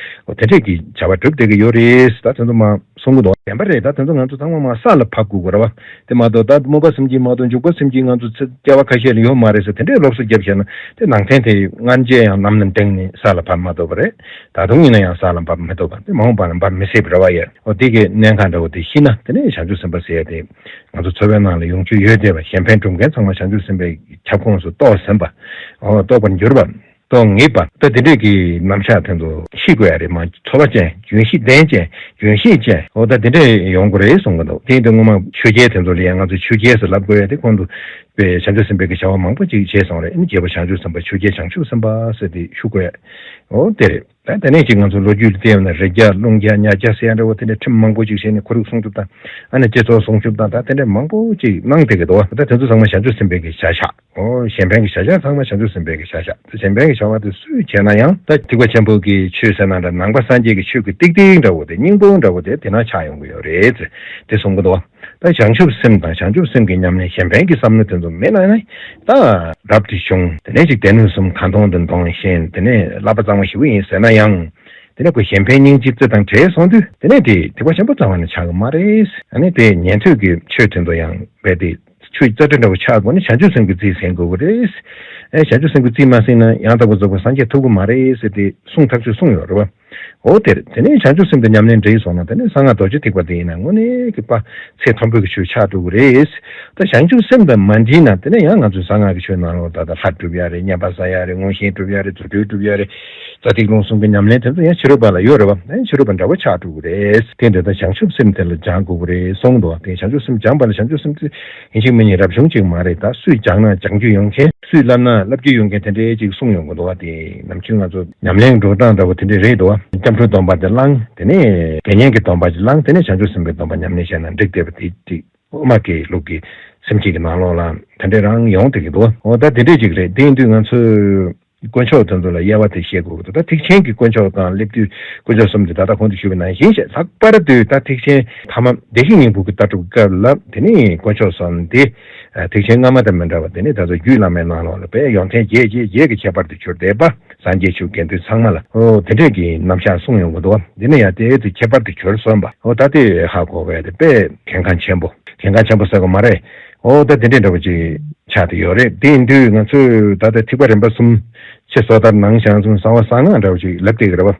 འོ་དེ་འདྲས་ཀྱི་བྱ་བ་སྒྲུབ་བསྡད་ཀྱི་ཡོད་རེད། ད་དེ་ཚོ་མ་གསུང་གི་འདུག། བདེན་པ་རེད། ད་དེ་ཚོ་ང་ཚོ་ཚང་མ་མར་ས་ལ་ཕབ་དགོས་ཀྱི་རེད་བ། དེ་མ་གཏོགས་ད་སྨོན་པ་སེམས་བསྐྱེད་མ་གཏོགས། འཇུག་པ་སེམས་བསྐྱེད་ང་ཚོ་ཚེ་སྐྱེ་བ་ཁ་ཤས་ལ་ཡོད་མ་རེད་ཟེར་དེ་འདྲའི་སློབ་གསོ་བརྒྱབ་བྱས་ན། དེ་ནང་བསྟན་དེ་སྔར་བྱས་ཡང་ནམ་ནས་འདྲེན་ནས་ས་ལ་ཕབ་མ་ཐུབ་པ་རེད། ད་དུང་ཡིན་ན་ཡང་ས་ལ་ཕབ་མི་ཐུབ་པ། དེ་མ་འོངས་པ་ལ་ཕབ་མི་སྲིད་པ་རེད་བ་ཡ། འོ་དེ་གི་གནད་འགག་འདྲ་བོ་དེ་ཤེས་ན། དེ་ནས་བྱང་ཆུབ་སེམས་དཔའ་ཟེར་ཡ་དེ་ང་ཚོ་འཚོ་བའི་ནང་ལ་ཡོང་རྒྱུ་ཡོད་བསྡད་པ། གཞན་ཕན་སྒྲུབ་མཁན་ཚང་མ་བྱང་ཆུབ་སེམས་དཔའི་ཁྱབ་ཁོངས་སུ་གཏོགས་ཟིན་པ། འོ་གཏོགས་པར་གྱུར་པ། གཏོང་ངེས་པ། ད་དེ་འདྲས་ཀྱི་རྣམ་གཞག་དེ་ཚོ་ཤེས་དགོས་ཡ་རེད། མ་ཚོར་བ་ཅན། ལྗོན་ཤིང་ལྡན་ཅན། ལྗོན་ཤིང་ཅན། འོ་ད་དེ་འདྲས་ཡོང་དགོས་རེད་གསུང་གི་འདུག། དེ་ཡིན་དུས་སྔོན་མ་ཆོས་རྒྱལ་དེ་ཚོ་ལ་ཡང་ང་ཚོས་ཆོས་རྒྱལ་ཟེར་ལབ་དགོས་ཡ་དེ། ཁོང་ཚོ་དཔེ་བྱང་ཆུབ་སེམས་དཔའི་གི་བྱ་བ་མང་པོ་ཅིག་བྱས་སོང་རེད། ཨ་ནི་རྒྱལ་པོ་བྱང་ཆུབ་སེམས་དཔའ། ཆོས་རྒྱལ་བྱང་ཆུབ་སེམས་དཔའ་ཟེར་དེ་ཞུ་དགོས་ཡ། འོ་དེ་རེད། ད་དེ་ནས་ཅིག་ང་ཚོ་ལོ་རྒྱུས་ལ་བལྟས་ཡོང་ན། རི་རྒྱལ། ཀླུང་རྒྱལ། ཉ་རྒྱལ་ཟེར་ཡ་འདྲ་བོ་དེ་འདྲས་ཁྲིམས་མང་པོ་ཅིག་བྱས་ནས་ཁོར་ཡུག་སྲུང་སྐྱོབ་དང་། ཨ་ནི་སྤྱི་ཚོགས་སྲུང་སྐྱོབ་དང་། ད་དེ་འདྲས་མང་པོ་ཅིག་གནང་བསྡད་ཀྱི་འདུག་བ། ད་དེ་ཚོ་ཚང་མ་བྱང་ཆུབ་སེམས་དཔའི་གི་བྱ་བཞག། ཨོ། གཞན་ཕན་གྱི་བྱ་བཞག་ཚང་མ་བྱང་ཆུབ་སེམས་དཔའི་གི་བྱ་བཞག། དེ་གཞན་ཕན་གྱི་བྱ་བ་དེ་སུས་བྱས་ན་ཡང་། ད་ཐེག་པ་ཆེན་པོ་གི་ཆོས་ཟེར་ན་འདྲ། ནང་པ་སངས་རྒྱས་ཀྱི་ཆོས་ཀྱི་ཏིག་ཏིག་འདྲ་བོ་དེ། སྙིང་པོ་འདྲ་བོ་དེ་དེ་ན་ཆགས་ཡོང་གི་ཡོད་རེད་ཟེར་དེ་གསུང་གི་འདུག་བ། ད་བྱང་ཆུབ་སེམས་དང་བྱང་ཆུབ་སེམས་ཀྱི་ཉམས་ལེན། གཞན་ཕན་གྱི་བསམ་བློ་དེ་ཚོ་མེད་ན་ནི། ད་རབ་ཏུ་བྱུང་། དེ་ནས་ཅིག་སྡེ་སྣོད་གསུམ་གང་ཐོང་དུ་འདོན་བཞིན། དེ་ནས་བསླབ་པ་གཙང་མ་ཞེ་པོ་ཡིན་ཟེར་ན་ཡང་། དེ་ནས་ཁོ་གཞན་ཕན་སྙིང་རྗེ་རྩེ་དང་བྲལ་སོང་དུས། དེ་ནས་དེ་ཐེག་པ་ཆེན་པོ་རྩ་བ་ནས་ཆགས་ཀྱི་མ་རེད། ཨ་ནི་དེ་ཉན་ཐོས་ཀྱི་ཆོས་དེ་ཚོ་ཡང་རྦད་དེ། ཆོས་རྩ་བྲལ་འདྲ་བོ་ཆགས་དགོས་ན་བྱང་ཆུབ་སེམས་ཀྱི་རྩིས་ཟིན་དགོས་ཀྱི་རེད། ཨེ། བྱང་ཆུབ་སེམས་ཀྱི་རྩིས་མ་ཟིན་ན་ཡང་དག་པར་རྫོགས་པའི་སངས་རྒྱས་ཐོབ་ཀྱི་མ་རེད་ཟེར་ཏེ་གསུང་ཐག་ཆོད་གསུངས་ཡོད་རེད་བ། འོ་དེར་དེ་ནས་བྱང་ཆུབ་སེམས་དང་ཉམས་ལེན་འདྲེས་སོང་ན་དེ་ནས་གསང་སྔགས་རྡོ་རྗེ་ཐེག་པ་དེ་ཡིན་ན་དངོས་གནས་ཀྱི་དཔལ་ཚད་མཐོན་པོའི་གི་ཆོས་ཆགས་འགྲོ་གི་རེད། ད་བྱང་ཆུབ་སེམས་དང་མ་འདྲེས་ན་དེ་ནས་ཡང་ང་ཚོའི་གསང་སྔགས་ཀྱི་ཆོས་ནང་ལོགས་ད་ལྟ་ལྷ་སྒྲུབ་ཡ་རེད། བསྙེན་པ་བཟའ་ཡ་རེད། མངོན་ཤེས་སྒྲུབ་ཡ་རེད། རྫུ་འཕྲུལ་སྒྲུབ་ཡ་རེད། རྩ་ཐིག་རླུང་གསུམ་གྱི་ཉམས་ལེན་དེ་ཚོ་ཡང་ཕྱི་རོལ་པ་ལ་ཡོད་རེད་བ། ཡང་ཕྱི་རོལ་པ་འདྲ་བོ་ཆགས་འགྲོ་གི་རེད། དེ་འདྲ་ད་བྱང་ཆུབ་སེམས་དེ་ལ་སྦྱང་དགོས་ཀྱི་རེད་གསུངས་འདུག་བ། དེ་བྱང་ཆུབ་སེམས་སྦྱངས་པ་ལ་བྱང་ཆུབ་སེམས་དེ་ཡིན་གཅིག་མིན་གཉིས་རབ་བྱུང་གཅིག་མ་རེད། ད་སུས་སྦྱངས་ན་སྦྱང་རྒྱུ་ཡོང་མཁན། སུས་བསླབ་ན་བསླབ་རྒྱུ་ཡོད་མཁན་དེ་འདྲའི་ཅིག་གསུངས་ཡོང་གི་འདུག་བ། དེ་ནམ་རྒྱུན་ང་ཚོ་ཉམས་ལེན་འགྲོ་སྟངས་འདྲ་བོ་དེ་འདྲས་རེད་འདུག་བ། སྐྱབས་འགྲོའི་སྡོམ་པ་དེ་བླངས། དེ་ནས་དགེ་བསྙེན་གྱི་སྡོམ་པ་ཅིག་བླངས། དེ་ནས་བྱང་ཆུབ་སེམས་དཔའི་སྡོམ་པ་ཉམས་ལེན་བྱས་ན་འགྲིག་བསྡད་པ་དེ་ཅིག་དབུ་མ་གི་ལུགས་ཀྱི་སེམས་བསྐྱེད་ཀྱི་ནང་ལོགས་ལ་དེ་འདྲས་རང་ཡོང་བསྡད་ཀྱི་འདུག་བ། འོ་ད་དེ་འདྲས་ཅིག་རེད། དེ་ཡིན་དུས་ང་ཚོས་དཀོན་མཆོག་དེ་ཚོ་ལ་དབྱེ་བ་དེ་ཤེས་དགོས་ཀྱི་འདུག་ད་ཐེག་ཆེན་གྱི་དཀོན་མཆོག་དང་སླེབས་དུས་དཀོན་མཆོག་གསུམ་དེ་ད་ལྟ་གོང་དུ་ཞུས་པ་ནང་བཞིན་བྱས། ལྷག་པར་དུ་ད་ཐེག་ཆེན་ཐ་མ་བདེ་གཤེགས་སྙིང་པོ་གི་ལྟ་གྲུབ་སྐབས་ལ་དེ་ནས་དཀོན་མཆོག་གསུམ་དེ་ཐེག་ཆེན་སྔ་མ་དང་མི་འདྲ་བ། དེ་ནས་ད་ལྟ་རྒྱུད་བླ་མའི་ནང་ལོགས་ལ་དཔེ་ཡོན་ཏན་བརྒྱད་བརྒྱད་བརྒྱད་ཀྱི་ཁྱད་པར་དུ་གྱུར་བསྡད་པ། སངས་རྒྱས་ཆོས་དགེ་འདུན་ཚང་མ་ལ་འོ་དེ་འདྲས་ཀྱི་རྣམ་གཞག་གསུངས་ཡོང་གི་འདུག་བ། འདི་ནི་ཡང་དེའི་དུ་ཁྱད་པར་དུ་གྱུར་སོང་བ། འོ་ད་དེ་ཧ་གོ་བས་དེ་དཔེ་གལ་འགངས་ཆེན་པོ། གལ་འགངས་ཆེན་པོ་ཟེར་གོ་མ་རེད། འོ་ད་དེ་འདྲས་འདྲ་བོ་ཅིག་ཆགས་བསྡད་ཡོད་རེད། དེ་ཡིན་དུས་ང་ཚོས་ད་ལྟ་ཐེག་པ་རིམ་པ་གསུམ། ཕྱི་སོ་ཐར་ནང་བྱང་གསུམ་གསང་བ་གསང་སྔགས་འདྲ་བོ་ཅིག་ལབ་བསྡད་ཀྱི་རེད་བ།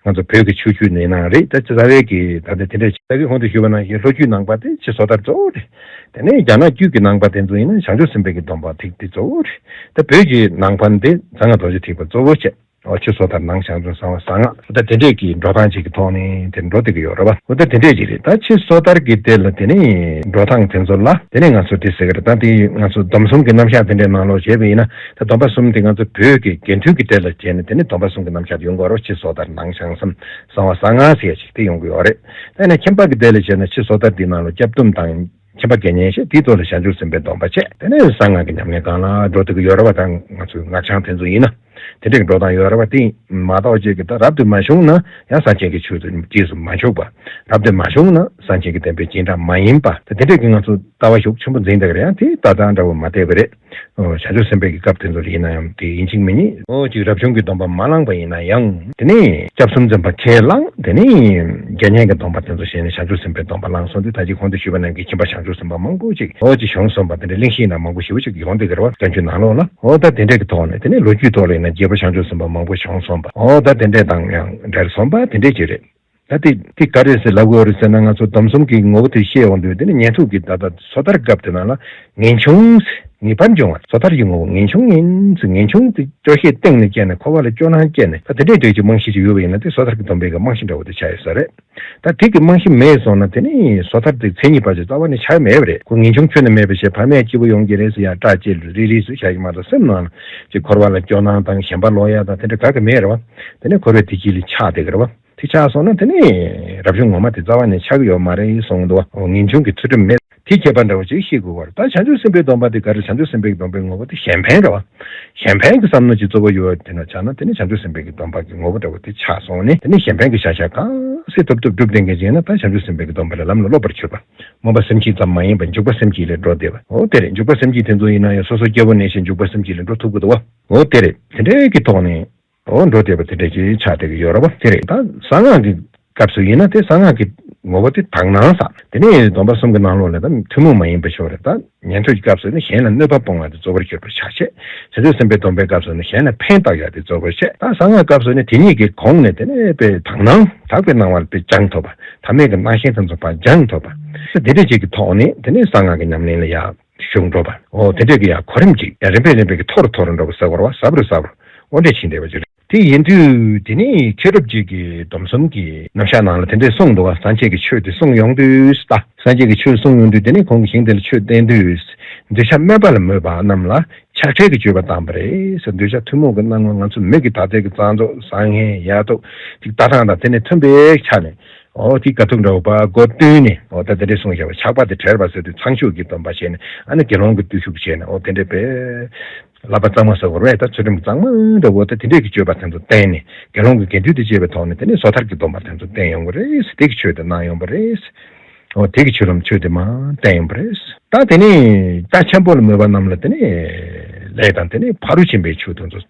ང་ཚོ་བོད་ཀྱི་ཆོས་བརྒྱུད་ནས་ནང་རེད། ད་རྩ་བའི་གི་ད་ལྟ་དེ་འདྲས་ད་གི་གོང་དུ་ཞུས་པ་ནང་བཞིན་ལྷོ་རྒྱུད་ནང་པ་དེ་ཕྱི་སོ་ཐར་གཙོ་བོ་རེད། དེ་ནས་རྒྱ་ནག་བརྒྱུད་ཀྱི་ནང་པ་དེ་ཚོ་ཡིན་ན་བྱང་ཆུབ་སེམས་དཔའི་གི་སྡོམ་པ་ཐེག་དེ་གཙོ་བོ་རེད། ད་བོད་ཀྱི་ནང་པ་འདི་གསང་སྔགས་རྡོ་རྗེ་ཐེག་པ་གཙོ་བོ་བྱས། འོ་ཕྱི་སོ་ཐར་ནང་བྱང་གསུམ་གསང་བ་གསང་སྔགས། འོ་ད་དེ་འདྲས་ཀྱི་འགྲོ་སྟངས་ཅིག་གི་ཐོག་ནས་དེ་འགྲོ་བསྡད་ཀྱི་ཡོད་རེད་བ། འོ་ད་དེ་འདྲས་ཅིག་རེད། ད་ཕྱི་སོ་ཐར་གྱི་དེ་ལ་དེ་ནས་འགྲོ་སྟངས་དེ་ཚོ་ལ་དེ་ནས་ང་ཚོ་དེ་ཟེར་གི་རེད། ད་དེ་ང་ཚོ་སྡོམ་གསུམ་གྱི་རྣམ་གཞག་དེ་འདྲའི་ནང་ལོགས་བྱས་པ་ཡིན་ན། ད་སྡོམ་པ་གསུམ་དེ་ང་ཚོ་བོད་ཀྱི་དགེ་འདུན་གྱི་སྡེ་ལ་བྱས་ནས་དེ་ནས་སྡོམ་པ་གསུམ་གྱི་རྣམ་གཞག་དེ་ཡོང་གི་ཡོད་རེད། ཕྱི་སོ་ཐར་ནང་བྱང་གསུམ་གསང་བ་གསང་སྔགས་ཟེར་ཡ་ཅིག་དེ་ཡོང་གི་ཡོད་རེད། ད་ཡིན་ན་ཁྱིམ་པ་གི་སྡེ་ལ་བྱས་ན་ཕྱི་སོ་ཐར་དེའི་ནང་ལ་སྐྱབས་སྡོམ་དང་། ཁྱིམ་པ་དགེ་བསྙེན་བྱས། དེའི་ཐོག་ལ་བྱང་ཆུབ་སེམས་དཔའི་སྡོམ་པ་བྱས། དེ་ནས་གསང་སྔགས་ཀྱི་ཉམས་ལེན་སྒང་ལ་འགྲོ་ཐུབ་ཀྱི་ཡོད་རེད་བ། ད་ང་ཚོའི་སྔགས་འཆང་དེ་ཚོ་ཡིན་ན། དེ་འདྲའི་འགྲོ་སྟངས་ཡོད་རེད་བ། དེ་མ་གཏོགས་ཅིག་གི་ད་རབ་ཏུ་མ་བྱུང་ན་ཡང་སངས་རྒྱས་ཀྱི་ཆོས་སུ་རྗེས་སུ་མ་ཆུག་པ། རབ་ཏུ་མ་བྱུང་ན་སངས་རྒྱས་ཀྱི་བསྟན་པའི་རྗེས་འབྲང་མ་ཡིན་པ། ད་དེ་འདྲའི་གི་ང་ཚོ་ལྟ་བ་ཤུགས་ཆེན་པོ་འཛིན་བསྡད་ཀྱི་རེད། ཡང་དེ་ལྟ་སྟངས་འདྲ་བོ་མ་བསྡད་པ་རེད། འོ་བྱང་ཆུབ་སེམས་དཔའི་གི་སྐབས་དེ་ཚོ་ལ་ཡིན་ན་ཡང་དེ་ཡིན་གཅིག་མིན་གཉིས། འོ་ཅིག་རབ་བྱུང་གི་སྡོམ་པ་མ་བླངས་པ་ཡིན་ན་ཡང་། དེ་ནས་སྐྱབས་གསུམ་འཛིན་པ་ཁས་བླངས། དེ་ནས་དགེ་བསྙེན་གྱི་སྡོམ་པ་དེ་ཚོ་བྱས་ནས་བྱང་ཆུབ་སེམས་དཔའི་སྡོམ་པ་བླངས་སོང་དུས། ད་ཅི་གོང་དུ་ཞུས་པ་ནང་གི་ཁྱིམ་པ་བྱང་ཆུབ་སེམས་དཔའ་མང་པོ་ཅིག་འོ་ཅིག་བྱུང་སོང་བ། དེ་འདྲའི་གླེང་གཞི་ཡིན་ན་མང་པོ་ཞེ་པོ་ཅིག་ཡོང་བསྡད་ཀྱི་རེད་བ། བསྟན་བཅོས་ནང་ལོགས་ལ། འོ་ད་དེ་འདྲའི་གི་ཐོག་ནས་དེ་ནས་ལོ་རྒྱུས་ཐོག་ལ་ཡིན་ན་རྒྱལ་པོ་བྱང་ཆུབ་སེམས་དཔའ་མང་པོ་བྱུང་སོང་བ། འོ་ད་དེ་འདྲའི་དང་ཡང་འབྲེལ་སོང་བ་དེ་འདྲའི་ཅིག་རེད། ད་དེ་དེ་ག་རེ་ཟེར་ལབ་དགོས་རེད་ཟེར་ན། ང་ཚོ་སྡོམ་གསུམ་གྱི་ངོ་བོ་དེ་ཤེས་ཡོང་དུས། དེ་ནི་ཉན་ཐོས་ཀྱི་ད་ལྟ་སོ་ཐར་སྐབས་དེ་ནང་ལ་ངེས་འབྱུང་ངེས་པར་འབྱུང་བ། སོ་ཐར་གྱི་ངོ་བོ་ངེས་འབྱུང་ཡིན་ཟེར། ངེས་འབྱུང་དེ་སྐྱོ་ཤས་སྟེང་ནས་སྐྱེས་ནས་འཁོར་བ་ལ་སྐྱོ་སྣང་སྐྱེས་ནས། ད་དེ་འདྲའི་དུས་ཀྱི་རྨང་གཞི་ཅིག་ཡོད་པ་ཡིན་ན། དེ་སོ་ཐར་གྱི་སྡོམ་པའི་གི་རྨང་གཞི་འདྲ་བོ་དེ་ཆགས་ཡོད་ས་རེད། ད་དེ་གི་རྨང་གཞི་མེད་སོང་ན་དེ་ནི་སོ་ཐར་དེ་མཚན་ཉིད་པ་ཅིག་རྩ་བ་ནས་ཆགས་མེད་པ་རེད། ཁོ་ངེས་འབྱུང་ཁྱོན་ནས་མེད་པ་བྱས། ཕ་མས་སྐྱིད་པོ་ཡོང་གི་རེད་ཟེར་ཡ་སྐྲག་བྱེད་རིལ་རིལ་ཟེར་བྱ་གི་མ་གཏོགས། སེམས་ནང་ལ་ཅིག་འཁོར་བ་ལ་སྐྱོ་སྣང་དང་ཞེན་པ་ལོག་ཡ་དང་དེ་འདྲ་ག་གེ་མེད་རེད་བ། དེ་ནས་འཁོར་བའི་བདེ་སྐྱིད་ལ་ཆགས་བསྡད་ཀྱི་རེད་བ། དེ་ཆགས་སོང་ན་དེ་ནི་རབ་བྱུང་ངོ་མ་དེ་རྩ་བ་ནས་ཆགས་ཀྱི་ཡོད་མ་རེད་གསུངས་འདུག་བ། འོ་ངེས་འབྱུང་གི་ཚུལ་ཁྲིམས་མེད། དེ་ཁྱད་པར་འདྲ་བོ་ཅིག་ཤེས་དགོས་པ་རེད། ད་བྱང་ཆུབ་སེམས་དཔའི་སྡོམ་པ་དེ་ག་རེ། བྱང་ཆུབ་སེམས་དཔའི་སྡོམ་པའི་ངོ་བོ་དེ་གཞན་ཕན་རེད་བ། གཞན་ཕན་གྱི་བསམ་མནོ་ཅིག་གཙོ་བོ་ཡོད་དེ་ན་ཆགས་ན། དེ་ནི་བྱང་ཆུབ་སེམས་དཔའི་གི་སྡོམ་པ་གི་ངོ་བོ་འདྲ་བོ་དེ་ཆགས་སོང་ནས། དེ་ནི་གཞན་ཕན་གྱི་བྱ་བཞག་གང་སེ་ཐུབ་ཐུབ་སྒྲུབ་བསྡད་མཁན་ཅིག་ཡིན་ན། ད་བྱང་ཆུབ་སེམས་དཔའི་གི་སྡོམ་པ་ལ་ལམ་ལ་སློབ་པར་གྱུར་པ། སྨོན་པ་སེམས་བསྐྱེད་ཙམ་མ་ཡིན་པར་འཇུག་པ་སེམས་བསྐྱེད་ལས་འགྲོ་བསྡད་པ། འོ་དེ་རེད། འཇུག་པ་སེམས་བསྐྱེད་དེ་ཚོ་ཡིན་ན་ཡང་སོ་སོ་སྐྱེ་བོ་ནས་བཞིན་འཇུག་པ་སེམས་བསྐྱེད་ལས་འགྲོ་ཐུབ་ཀྱི་འདུག་བ། འོ་དེ་རེད། དེ་འདྲའི་གི་ཐོག་ནས། འོ་འགྲོ་བསྡད་པ་དེ་འདྲ་ཅིག་ཆགས་བསྡད་ཀྱི་ཡོད་རེད་བ། དེ་རེད། ད་གསང་སྔགས་ཀྱི་སྐབས་སུ་ཡིན་ན་དེ་གསང་སྔགས་ཀྱི་ངོ་བོ་དེ་དག་སྣང་ཟེར། དེ་ནས་སྡོམ་པ་གསུམ་གྱི་ནང་ལོགས་ལ་ད་ཐུན་མོང་མ་ཡིན་པ་ཞིག་རེད། ད་ཉན་ཐོས་ཀྱི་སྐབས་སུ་ནི་གཞན་ལ་གནོད་པ་སྤོང་བ་དེ་གཙོ་བོར་གྱུར་པ་ཆགས་བྱས། བྱང་ཆུབ་སེམས་དཔའི་སྡོམ་པའི་སྐབས་སུ་ནི་གཞན་ལ་ཕན་བཏགས་ཡ་དེ་གཙོ་བོར་བྱས། ད་གསང་སྔགས་སྐབས་སུ་ནི་དེ་གཉིས་ཀྱི་གོང་ནས་དེ་ནས་དཔེ་དག་སྣང་དག་པའི་སྣང་བ་དཔེ་སྦྱང་ཐུབ་པ། ཐ་མལ་གྱི་སྣང་ཞེན་དེ་ཚོ་ཕར་སྦྱང་ཐུབ་པ། དེ་འདྲ་ཅིག་གི་ཐོག་ནས་དེ་ནས་གསང་སྔགས་ཀྱི་ཉམས་ལེན་ལ་ཡ། ཞུགས་འགྲོ་བ། འོ་དེ་འདྲས་ཀྱི་ཡང་གོ་རིམ་ཅིག་ཡང་རིམ་པས་རིམ་པས་ཀྱི་མཐོ་རུ་མཐོ་རུ་འགྲོ་བ་ཟེར་དགོས་རེད་བ། ཟབ་རུ་ཟབ་རུ་འོ་འདྲས་ཕྱིན་བསྡད་པ་ཅིག་རེད། དེ་ཡིན་དུས་དེ་ནས་མཁས་གྲུབ་རྗེ་གིས་སྡོམ་གསུམ་གྱི་རྣམ་གཞག་ནང་ལ་དེ་འདྲས་གསུངས་འདུག་བ། སངས་རྒྱས་ཀྱི་ཆོས་དེ་གསུངས་ཡོང་དུས་ད། སངས་རྒྱས་ཀྱི་ཆོས་གསུངས་ཡོང་དུས་དེ་ནས་ཁོང་གི་ཞིང་དེ་ལ་ཆོས་བསྟན་དུས། འདོད་ཆགས་སྨད་པ་ལ་མོས་པ་རྣམས་ལ་ཆགས་བྲལ་གྱི་སྤྱོད་པ་བཏང་པ་རེད་ཟེར། འདོད་ཆགས་ཐུན་མོང་གི་སྣང་བ་ང་ཚོ་མི་གི་ད་ལྟའི་གི་རྩ་རྫོགས་བཟང་ངན་ཡག་སྡུག་ཅིག་ལྟ་སྟངས་དང་དེ་ནས་མཐུན་པའི་ཆ་ནས། འོ་དེ་དཀའ་ཐུབ་འདྲ་བོ་ཕར་སྒོ་བསྟུན་ནས། འོ་ད་དེ་འདྲས་གསུངས་བཞག་པ། ཆགས་པ་དེ་བྲལ་བ་ཟེར་དུས་ཚངས་སྤྱོད་ཀྱི་སྡོམ་པ་བྱས་ནས། ཨ་ནི་དགེ་སློང་གི་བརྟུལ་ཞུགས་བྱས་ནས། འོ་དེ་འདྲས་པས་བསླབ་པ་གཙང་མ་ཟེར་དགོས་རེད། ད་ཚུལ་ཁྲིམས་གཙང་མ་འདྲ་བོ་ད་དེ་འདྲས་ཀྱི་སྤྱོད་པ་དེ་ཚོ་བསྟེན་ནས། དགེ་སློང་གི་དགེ་འདུན་དེ་བཅས་པའི་ཐོག་ནས་དེ་ནས་སོ་ཐར་གྱི་སྡོམ་པ་དེ་ཚོ་བསྟེན་ཡོང་གི་རེད། དེ་གི་ཆོས་དེ་གནང་ཡོང་པ་རེད། འོ་དེ་གི་ཆོས་ལམ་ཆོས་དེ་མར་བསྟེན་ཡོང་པ་རེད། ད་དེ་ནས་རྩ་ཆེན་པོ་ལ་མོས་པ་རྣམས་ལ་དེ་ནས་ལས་དང་དེ་ནས་ཕ་རོལ་ཕྱིན་པའི་ཆོས་དེ་ཚོ་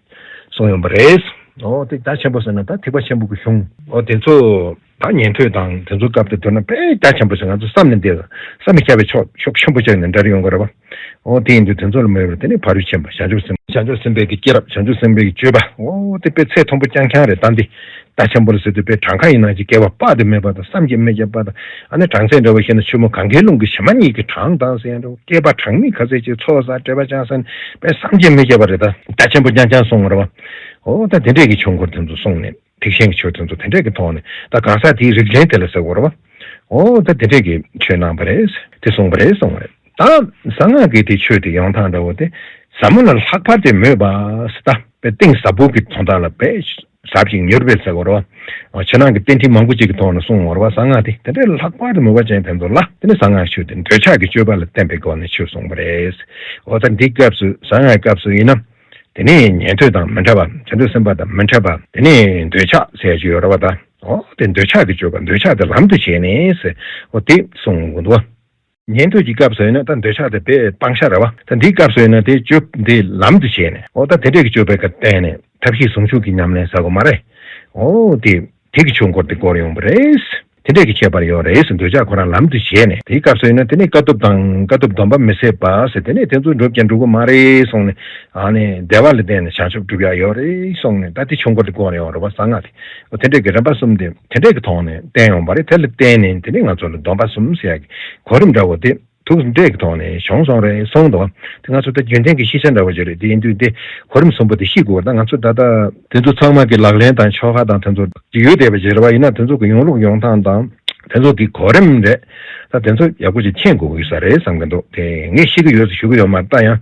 གསུངས་ཡོང་པ་རེད། འོ་དེ་རྩ་ཆེན་པོ་ཟེར་ན་ད་ཐེག་པ་ཆེན་པོ་གི་གཞུང་འོ་དེ་ཚོ། ད་ཉན་ཐོས་དང་དེ་ཚོ་སྐབས་དེ་དུས་ན་དཔེ་རྒྱ་ཆེན་པོ་ཞིག་ང་ཚོ་བསམ་ནས་བསྡད། བསམ་མི་ཁྱབ་པའི་ཕྱོགས་ཕྱོགས་ཆེན་པོ་ཅིག་ནས་འདྲ་རེ་ཡོང་གི་རེད་པ། འོ་དེ་ཡིན་དུས་དེ་ཚོ་ལ་མོས་པར་དེ་ནས་ཕ་རོལ་ཕྱིན་པ་བྱང་ཆུབ་སེམས། བྱང་ཆུབ་སེམས་དཔའི་གི་སྐྱེས་རབས། བྱང་ཆུབ་སེམས་དཔའི་གི་སྤྱོད་པ། འོ་དེ་དཔེ་ཚད་མཐོན་པོ་རྐྱང་རྐྱང་རེད། ད་འདི་རྒྱ་ཆེན་པོ་ལ་ཟེར་དུས་དཔེ་གྲངས་ཀ་ཡིན་ན་ཅིག་བསྐལ་པ་དཔག་ཏུ་མེད་པ་དང་བསམ་གྱིས་མི་ཁྱབ་པ་དང་། ཨ་ནི་གྲངས་ཚད་འདྲ་བོ་བཤད་ན་ཆུ་མོ་གངྒཱའི་ཀླུང་གི་བྱེ་མ་སྙེད་ཀྱི་གྲངས་དང་ཟེར་ཡང་འདྲ་བོ། བསྐལ་པ་གྲངས་མེད་ག་ཚད་ཅིག་འཚོ་ས་བྲེལ་བ་ཅང་ས་ནས་དཔེ་བསམ་གྱིས་མི་ཁྱབ་པ་རེད། ད་རྒྱ་ཆེན་པོ་རྐྱང་རྐྱང་གསུངས་པ་རེད་པ། འོ་ད་དེ་འདྲས་ཀྱི་ཆོས་འཁོར་དེ་ཚོ་གསུངས་ནས། ཐེག་ཆེན་གྱི་ཆོས་དེ་ཚོ་དེ་འདྲས་ཀྱི་ཐོག་ནས་ད་གང་ཟག་དེའི་རིགས་ལྡན་དེ་ལ་ཟེར་དགོས་རེད་པ། འོ་ད་དེ་འདྲས་ཀྱི་ཆོས་གནང་བ་རེད། དེ་གསུངས་པ་རེད་གསུངས་པ་རེད། ད་གསང་སྔགས་ཀྱི་དེ་ཆོས་དེ་ཡོང་སྟངས་འདྲ་བོ་དེ། ཟབ་མོ་ལ་ལྷག་པར་དུ་མོས་པ་ཟེར། ད་དཔེ་གཏིང་ཟབ་པོ་གི་དོན་དག་ལ་དཔེ་ཟབ་ཞིང་མྱུར་བའི་ཟེར་དགོས་རེད་པ། ཕྱི་ནང་གི་རྟེན་འབྲེལ་མང་པོ་ཅིག་གི་ཐོག་ནས་གསུངས་པ་རེད་པ། གསང་སྔགས་དེ་དེ་འདྲས་ལྷག་པར་དུ་མོས་པ་ཅན་དེ་ཚོ་ལ་དེ་ནི་གསང་སྔགས་ཆོས་དེ་འདོད་ཆགས་ཀྱི་སྤྱོད་པ་ལ་བརྟེན་པའི་སྒོ་ནས་ཆོས་གསུངས་པ་རེད། འོ་ད་འདི་སྐབས་སུ་གསང་སྔགས་སྐབས་སུ་ཡིན་ན། དེ་ནས་ཉན་ཐོས་དང་མི་འདྲ་བ། བྱང་ཆུབ་སེམས་དཔའ་དང་མི་འདྲ་བ། དེ་ནས་འདོད་ཆགས་ཟེར་ཡ་ཅིག་ཡོད་རེད་པ། ད་འོ་དེ་འདོད་ཆགས་ཀྱི་སྤྱོད་པ། འདོད་ཆགས་དེ་ལམ་དུ་བྱས་ནས་ཟེར། འོ་དེ་གསུངས་འདུག་པ། ཉན་ཐོས་ཀྱི་སྐབས་སུ་ཡིན་ན་ད་འདོད་ཆགས་དེ་དཔེ་སྤང་བྱ་རེད་པ། ད་འདིའི་སྐབས་སུ་ཡིན་ན་དེ་སྤྱོད་འདི་ལམ་དུ་བྱས་ནས། འོ་ད་དེ་འདྲས་ཀྱི་སྤྱོད་པའི་ཀ་བརྟེན་ནས་ཐབས་ཤེས་ཟུང་འཇུག་གི་ཉམས་ལེན་ཟེར་དགོས་མ་རེད། འོ་དེ་དེ་གི་ཆོས་འཁོར་དེ་བསྐོར་ཡོང་བ་རེད། དེ་འདྲས་ཀྱི་ཁྱད་པར་ཡོད་རེད་ཟེར། འདོད་ཆགས་ཁོ་རང་ལམ་དུ་བྱས་ནས། དེའི་སྐབས་སུ་ཡིན་ན་དེ་ནི་དཀའ་ཐུབ་དང་དཀའ་ཐུབ་སྡོམ་པ་མི་ཟད་པ་ཟེར། དེ་ནས་དེ་ཚོ་འགྲུབ་ཀྱང་འགྲུབ་ཀྱི་མ་རེད་གསུངས་ནས། ཨ་ནི་བདེ་བ་ལ་བརྟེན་ནས་བྱང་ཆུབ་སྒྲུབ་ཡ་ཡོད་རེད་གསུངས་ནས། ད་དེ་ཆོས་འཁོར་དེ་བསྐོར་ཡོང་རེད་པ། གསང་སྔགས་དེ། འོ་དེ་འདྲས་ཀྱི་རིམ་པ་གསུམ་དེ་དེ་འདྲས་ཀྱི་ཐོག་ནས་བསྟན་ཡོང་བ་རེད། དེ་ལ་བརྟེན་ནས་དེ་ནས་ང་ཚོ་ལ་སྡོམ་པ་གསུམ་ཟེར་ཡ་གི་གོ་རིམ་འདྲ་བོ་དེ། དུས་འདྲས་ཀྱི་ཐོག་ནས་བྱུང་སོང་རེད་གསུངས་འདུག། དེ་ང་ཚོ་ད་རྒྱུན་ལྡན་གྱི་ཤེས་བྱ་འདྲ་བོ་ཅིག་རེད། དེ་ཡིན་དུས་དེ་གོ་རིམ་གསུམ་པོ་དེ་ཤེས་དགོས་རེད། ད་ང་ཚོ་ད་ལྟ་དེ་ཚོ་ཚང་མ་གི་ལག་ལེན་དང་ཆོ་ག་དང་དེ་ཚོ་ཅིག་ཡོད་བསྡད་པ་ཅིག་རེད་པ། ཡིན་ན་དེ་ཚོ་གི་ཡོང་ལུགས་ཡོང་སྟངས་དང་དེ་ཚོ་གི་གོ་རིམ་རེད། ད་དེ་ཚོ་ཡག་པོ་ཅིག་མཁྱེན་དགོས་ཀྱི་ས་རེད་བསམ་གྱི་འདུག། དེ་ངས་ཤེས་ཀྱི་ཡོད་ཟེར་ཞུ་གི་ཡོད་མ་རེད། ད་ཡང་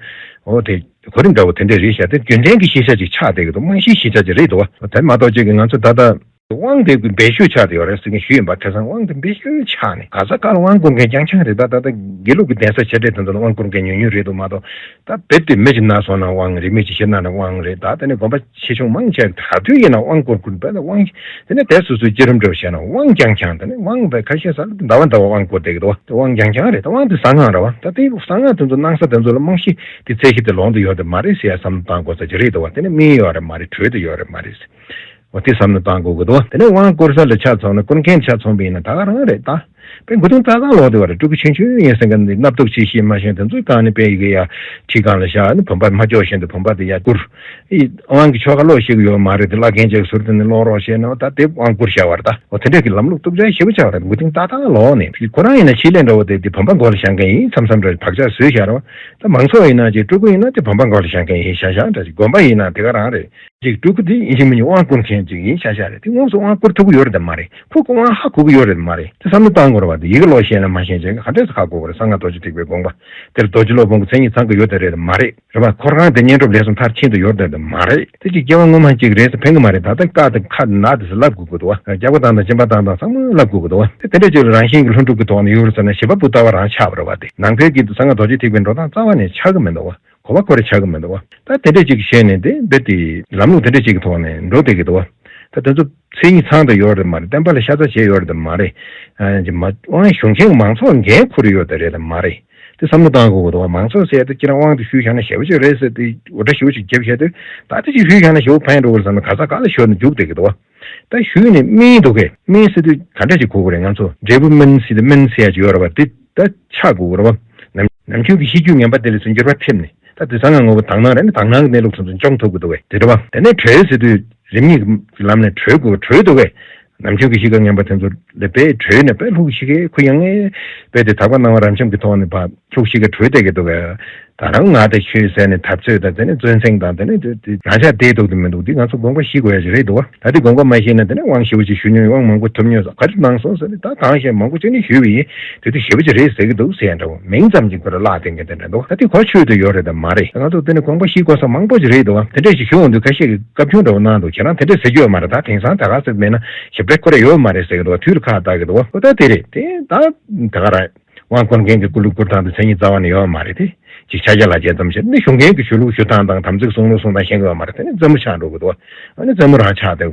འོ་དེ་གོ་རིམ་འདྲ་བོ་དེ་འདྲས་རེད་ཤག། དེ་རྒྱུན་ལྡན་གྱི་ཤེས་བྱ་ཅིག་ཆགས་བསྡད་ཀྱི་འདུག། རྨང་གཞིའི་ཤེས་བྱ་ཅིག་རེད་འདུག་པ། དེ་མ་གཏོགས་ཅིག་གི་ང་ཚོ་ད་ལྟ། དབང་དེ་སྦས་ཤོས་ཆགས་བསྡད་ཡོད་རེད་ཟེར་མཁན་ཞུས་ཡིན་པ། དེང་སང་དབང་དེ་སྦས་ཤོས་ཆགས་ནས་ག་ས་ག་ལ་དབང་བསྐུར་མཁན་རྐྱང་རྐྱང་རེད། ད་ད་ལྟ་དགེ་ལུགས་ཀྱི་གདན་ས་ཆེ་གྲས་དེ་ཚོ་ལ་དབང་བསྐུར་མཁན་ཉུང་ཉུང་རེད་འདུག་མ་གཏོགས། ད་རྦད་དེ་མི་གཅིག་ན་སོང་ན་དབང་རེད། མི་གཅིག་ཤི་ན་ན་དབང་རེད། ད་དེ་ནས་དགོན་པ་ཆེ་ཆུང་མང་ཆེ་ག་དུས་ཡིན་ན་དབང་བསྐུར་བསྐུར་བས་ན་དབང་། དེ་ནས་དེ་སོ་སོའི་བསྐྱེད་རིམ་འདྲ་བོ་བྱས་ན་དབང་རྐྱང་རྐྱང་། དེ་ནས་དབང་བས་ཁ་ཤས་ས་ལ་ཟླ་བ་ཟླ་བ་དབང་བསྐུར་བསྡད་ཀྱི་འདུག་པ། དེ་དབང་རྐྱང་རྐྱང་རེད། ད་དབང་དེ་གསང་སྔགས་རེད་པ། ད་དེ་གསང་སྔགས་དེ་ཚོ་གནང་ས་དེ་ཚོ་ལ་རྨང་གཞི་དེ་ཚད་གཞི་དེ་ལོངས་དུ་ཡོད་དེ་མ་རེད་ཟེར་ཡ་བསམ་བློ་བཏང་དགོས་ས་ཅིག་རེད་འདུག་པ། དེ་ནས་སྨིན་ཡོད་རེད་མ་རེད། གྲོལ་དུ་ཡོད་རེད་མ་རེད། འོ་དེ་བསམ་བློ་བཏང་དགོས་ཀྱི་འདུག། དེ་ནས་དབང་བསྐུར་ས་ལ་ཆ་མཚོན་ན། བསྐུར་མཁན་ཆ་མཚོན་པ་ཡིན་ན་ད་ག་རང་རེད་ད། དཔེ་མགོ་རྟིང་ཏག་ཏག་ལོག་བསྡད་པ་རེད། སྤྲུལ་སྐུ་ཆུང་ཆུང་ཡིན་ཟེར་མཁན་འདི་སྣབས་ཏོག་ཅིག་ཤེས་མ་ཤེས་དེ་ཚོའི་སྒང་ནས་དཔེ་ཡི་གེ་ཡ་ཁྲིད་སྒང་ལ་བཞག་ནས་བུམ་པ་མ་ལྕོགས་བཞིན་དུ་བུམ་པ་དེ་ཡར་བསྐུར། ཨི་དབང་གི་ཆོ་ག་ཀློག་ཤེས་ཀྱི་ཡོད་མ་རེད། དེ་བླ་རྒན་ཅིག་ཟུར་དེ་ནས་ཀློག་རོགས་བྱས་ན་ད་དེ་དབང་བསྐུར་བཞག་པ་རེད་ད། འོ་དེ་འདྲས་ཀྱི་ལམ་ལུགས་གཏུག་བྱ་ཞེ་པོ་ཆགས་པ་རེད། མགོ་རྟིང་ཏག་ཏག་ལོག་ནས། ཁོ་རང་ཡིན་ན་ཕྱི་ལས་འདྲ་བོ་དེ་དེ་བུམ་པ་མགོ་ལ་བཞག་མཁན་ཡིན་བསམ་བསམ་འདྲ་བག་ཆགས་བཟོས་བཞག་རེད་པ། ད་མང་ཚོགས་ཡིན་ན་ཅིག་སྤྲུལ་སྐུ་ཡིན་ན་དེ་བུམ་པ་མགོ་ལ་བཞག་མཁན་ཡིན་ཤག་ཤག་འདྲ་ཅིག། དགོན་པ་ཡིན་ན་དེ་ག་རང་རེད། ཅིག་སྤྲུལ་སྐུ་དེ་ཡིན་གཅིག་མིན་གཉིས་དབང་བསྐུར་མཁན་ཅིག་ཡིན་ཤག་ཤག་རེད། དེ་དངོས་སུ་དབང་བསྐུར་ཐུབ་ཀྱི་ཡོད་རེད་དམ་མ་རེད། ཁོ་ཁོ་དབང་ཧ་གོ་གི་ཡོད་རེད་དམ་མ་རེད། དེ་བསམ་བློ་བཏང་དགོས་རེད་པ། དེ་ཡི་གེ་ཀློག་ཤེས་ན་མ་ཤེས་ཅིག་ག་འདྲས་སེ་ཧ་གོ་གི་རེད། གསང་སྔགས་རྡོ་རྗེ་ཐེག་པའི་དགོངས་པ་དེར་རྡོ་རྗེ་སློབ་དཔོན་གྱི་མཚན་ཉིད་ཚང་གི་ཡོད་དེ་རེད་དམ་མ་རེད། རེད་པ། ཁོ་རང་དེ་བསྙེན་སྒྲུབ་ལས་གསུམ་མཐར་ཕྱིན་དུ་ཡོད་རེད་དམ་མ་རེད། དེ་ཅིག་སྐྱེ་བ་སྔོན་མ་ཅིག་རེད་ཟེར་ཕན་གི་མ་རེད། ད་ལྟ་ཀ་དང་ཁ་ན་དེ་ཚོ་ལབ་དགོས་ཀྱི་འདུག་པ། རྒྱགས་པ་བཏང་དང་སྦྱིན་པ་བཏང་དང་ཚང་མ་ལབ་དགོས་ཀྱི་འདུག་པ། དེ་དེ་འདྲས་ཅིག་ལ་རང་བཞིན་གྱི་ལྷུན་གྲུབ་ཀྱི་ཐོག་ནས་ཡོད་རེད་ཟེར་ན་བྱེད་པ་པོ་ལྟ་བ་རང་ཆགས་པ་རེད་པ། དེ་ནང་པའི་གི་གསང་སྔགས་རྡོ་རྗེ་ཐེག་པའི་འགྲོ་སྟངས་རྩ་བ་ནས་ཆགས་ཀྱི་མི་འདུག་པ། གོ་བ་ཁོ་རང་ཆགས་ཀྱི་མི་འདུག་པ། ད་དེ་འདྲས་ཅིག་བྱས་ནས་དེ་འདི་དེ་ལམ་ལུགས་དེ་འདྲས་ཅིག་གི་ཐོག་ནས་འགྲོ་བསྡད་ཀྱི་འདུག་པ། ད་དེ་ཚོ་མཚན་ཉིད་ཚང་དུ་ཡོད་རེད་མ་རེད། བསྟན་པ་ལ་ཤ་ཚ་བྱས་ཡོད་རེད་མ་རེད། ཨ་ཅི་མ་དབང་ཞུ་མཁན་མང་ཚོགས་འགན་འཁུར་ཡོད་དེ་རེད་མ་རེད། དེ་བསམ་བློ་བཏང་དགོས་ཀྱི་འདུག་པ། མང་ཚོགས་ཟེར་ཡ་དེ་ཁྱེད་རང་དབང་དེ་ཞུས་བཞག་ན་ཞེ་པོ་ཅིག་རེད་ཟེར་ཏེ་འུར་སྒྲ་ཞེ་པོ་ཅིག་བརྒྱབ་བཞག་དུས། ད་དེ་ཅིག་ཞུས་བཞག་ན་ཞེ་པོ་ཕན་འགྲོ་གི་རེད་བསམ་ན་ག་ས་ག་ལ་ཞོར་ནས་རྒྱུག་བསྡད་ཀྱི་འདུག་པ། ད་ཞུས་ནས་སྨིན་འདུག་གས། སྨིན་ཟེར་དུས་ག་འདྲ་ཅིག་གོ་དགོས་རེད། ང་ཚོ་འབྲས་བུ་སྨིན་ཟེར་དུས་སྨིན་ཟེར་ཡ་ཅིག་ཡོད་རེད་པ། དེ་ད་ཆགས་དགོས་ཀྱི་རེད་པ། ནམ་ནམ་རྒྱུན་གྱི་ཤེས་རྒྱུད་ངན་པ་དེ་ལ་ཚུར་འགྱུར་བ་ཐེབས་ནས། ད་དེ་གསང་སྔགས་ངོ་བོ་དག་སྣང་རེད་ན་དག་སྣང་གི་གནས་ལུགས་ཚོ་ཚོ་འཇོམས་ཐུབ་ཀྱི་འདུག་གས། དེ་རེད་པ། དེ་ནས་གྲོལ་ཟེར་དུས་རིམ་གཉིས་ཀྱི་ལམ་ནས་གྲོལ་དགོས། གྲོལ་འདུག་གས། ནམ་རྒྱུན་གྱི་གཤིས་ཀ་ངན་པ་དེ་ཚོ་ལས་དཔེ་གྲོལ་ནས་དཔེ་ལྷུག་གཤིས་ཀའི་ཁུ་ཡངས་ངེ་དཔེ་དེ་དག་པ་སྣང་བ་རབ་འབྱམས་ཀྱི་ཐོག་ནས་ཕར་ལྷུག་གཤིས་ཀ་གྲོལ་བསྡད་ཀྱི་འདུག་གས། ད་རང་ང་དང་ཁྱོད་ཟེར་ནས་འཐབ་རྩོད་དང་དེ་ནས་བཙན་བཟུང་དང་དེ་ནས་དེ་དེ་རང་ཤག་བསྡད་འདུག་དེ་མི་འདུག། དེ་ང་ཚོ་དགོངས་པ་བཞེས་དགོས་ཡ་ཞིག་རེད་འདུག་པ། ད་དེ་དགོངས་པ་མ་བཞེས་ན་དེ་ནས་དབང་ཞེ་པོ་ཅིག་ཞུ་མྱོང་། དབང་མང་པོ་ཐོབ་མྱོང་། ག་རེ་གནང་སོང་ཟེར་ནས་ད་གང་ཤེས་མང་པོ་ཅིག་ནས་ཞུས་པ་ཡིན། དེ་དུས་ཞེ་པོ་ཅིག་རེད་ཟེར་གྱི་འདུག་ཟེར་ཡ་འདྲ་བོ་མིང་ཙམ་གྱིས་ཁོ་རང་བརླག་བསྡད་མཁན་དེ་འདྲ་འདུག། ད་དེ་གོ་ཆོད་དུ་ཡོད་རེད་དམ་མ་རེད། ང་ཚོ་དེ་ནས་དགོངས་པ་བཞེས་དགོས་ས་མང་པོ་ཅིག་རེད་འདུག་པ། དེ་འདྲས་ཞིག་ཞུ་འོང་དུས་ཁ་ཤས་ཀྱིས་བཀའ་བཀྱོན་འདྲ་བོ་གནང་འདུག། ཁྱེད་རང་དེ་འདྲས་ཟེར་རྒྱུ་ཡོད་མ་རེད། ད་དེང་སང་ད་ག་ཟེར་མེད་ན་ཞིབ་ཕྲ་ཁོ་རང་ཡོད་མ་རེད་ཟེར་གྱི་འདུག། དུས་ལ་ཁག་བཏགས་ཀྱི་འདུག། འོ་ད་དེ་རེད། དེ་ད་ད་ག་རང་དབང་བསྐུར་མཁན་གྱི་བསྐུར་ལུགས་བསྐུར་སྟངས་དེ་མཚན་ཉིད་རྩ་བ་ནས་ཡོད་མ་རེད། དེ་ཅིག་ཕྱག་རྒྱ་ལག་རྒྱ་ཙམ་བྱས་ནས་ཞུ་མཁན་གྱི་ཞུ་ལུགས་ཞུ་སྟངས་དང་དམ་ཚིག་སྲུང་ལུགས་སྲུང་སྟངས་ཤེས་ཀྱི་ཡོད་མ་རེད། དེ་ནི་རྩེད་མོ་ཆགས་འགྲོ་གི་འདུག། ཨ་ནི་རྩེད་མོ་རང་ཆགས་དེ་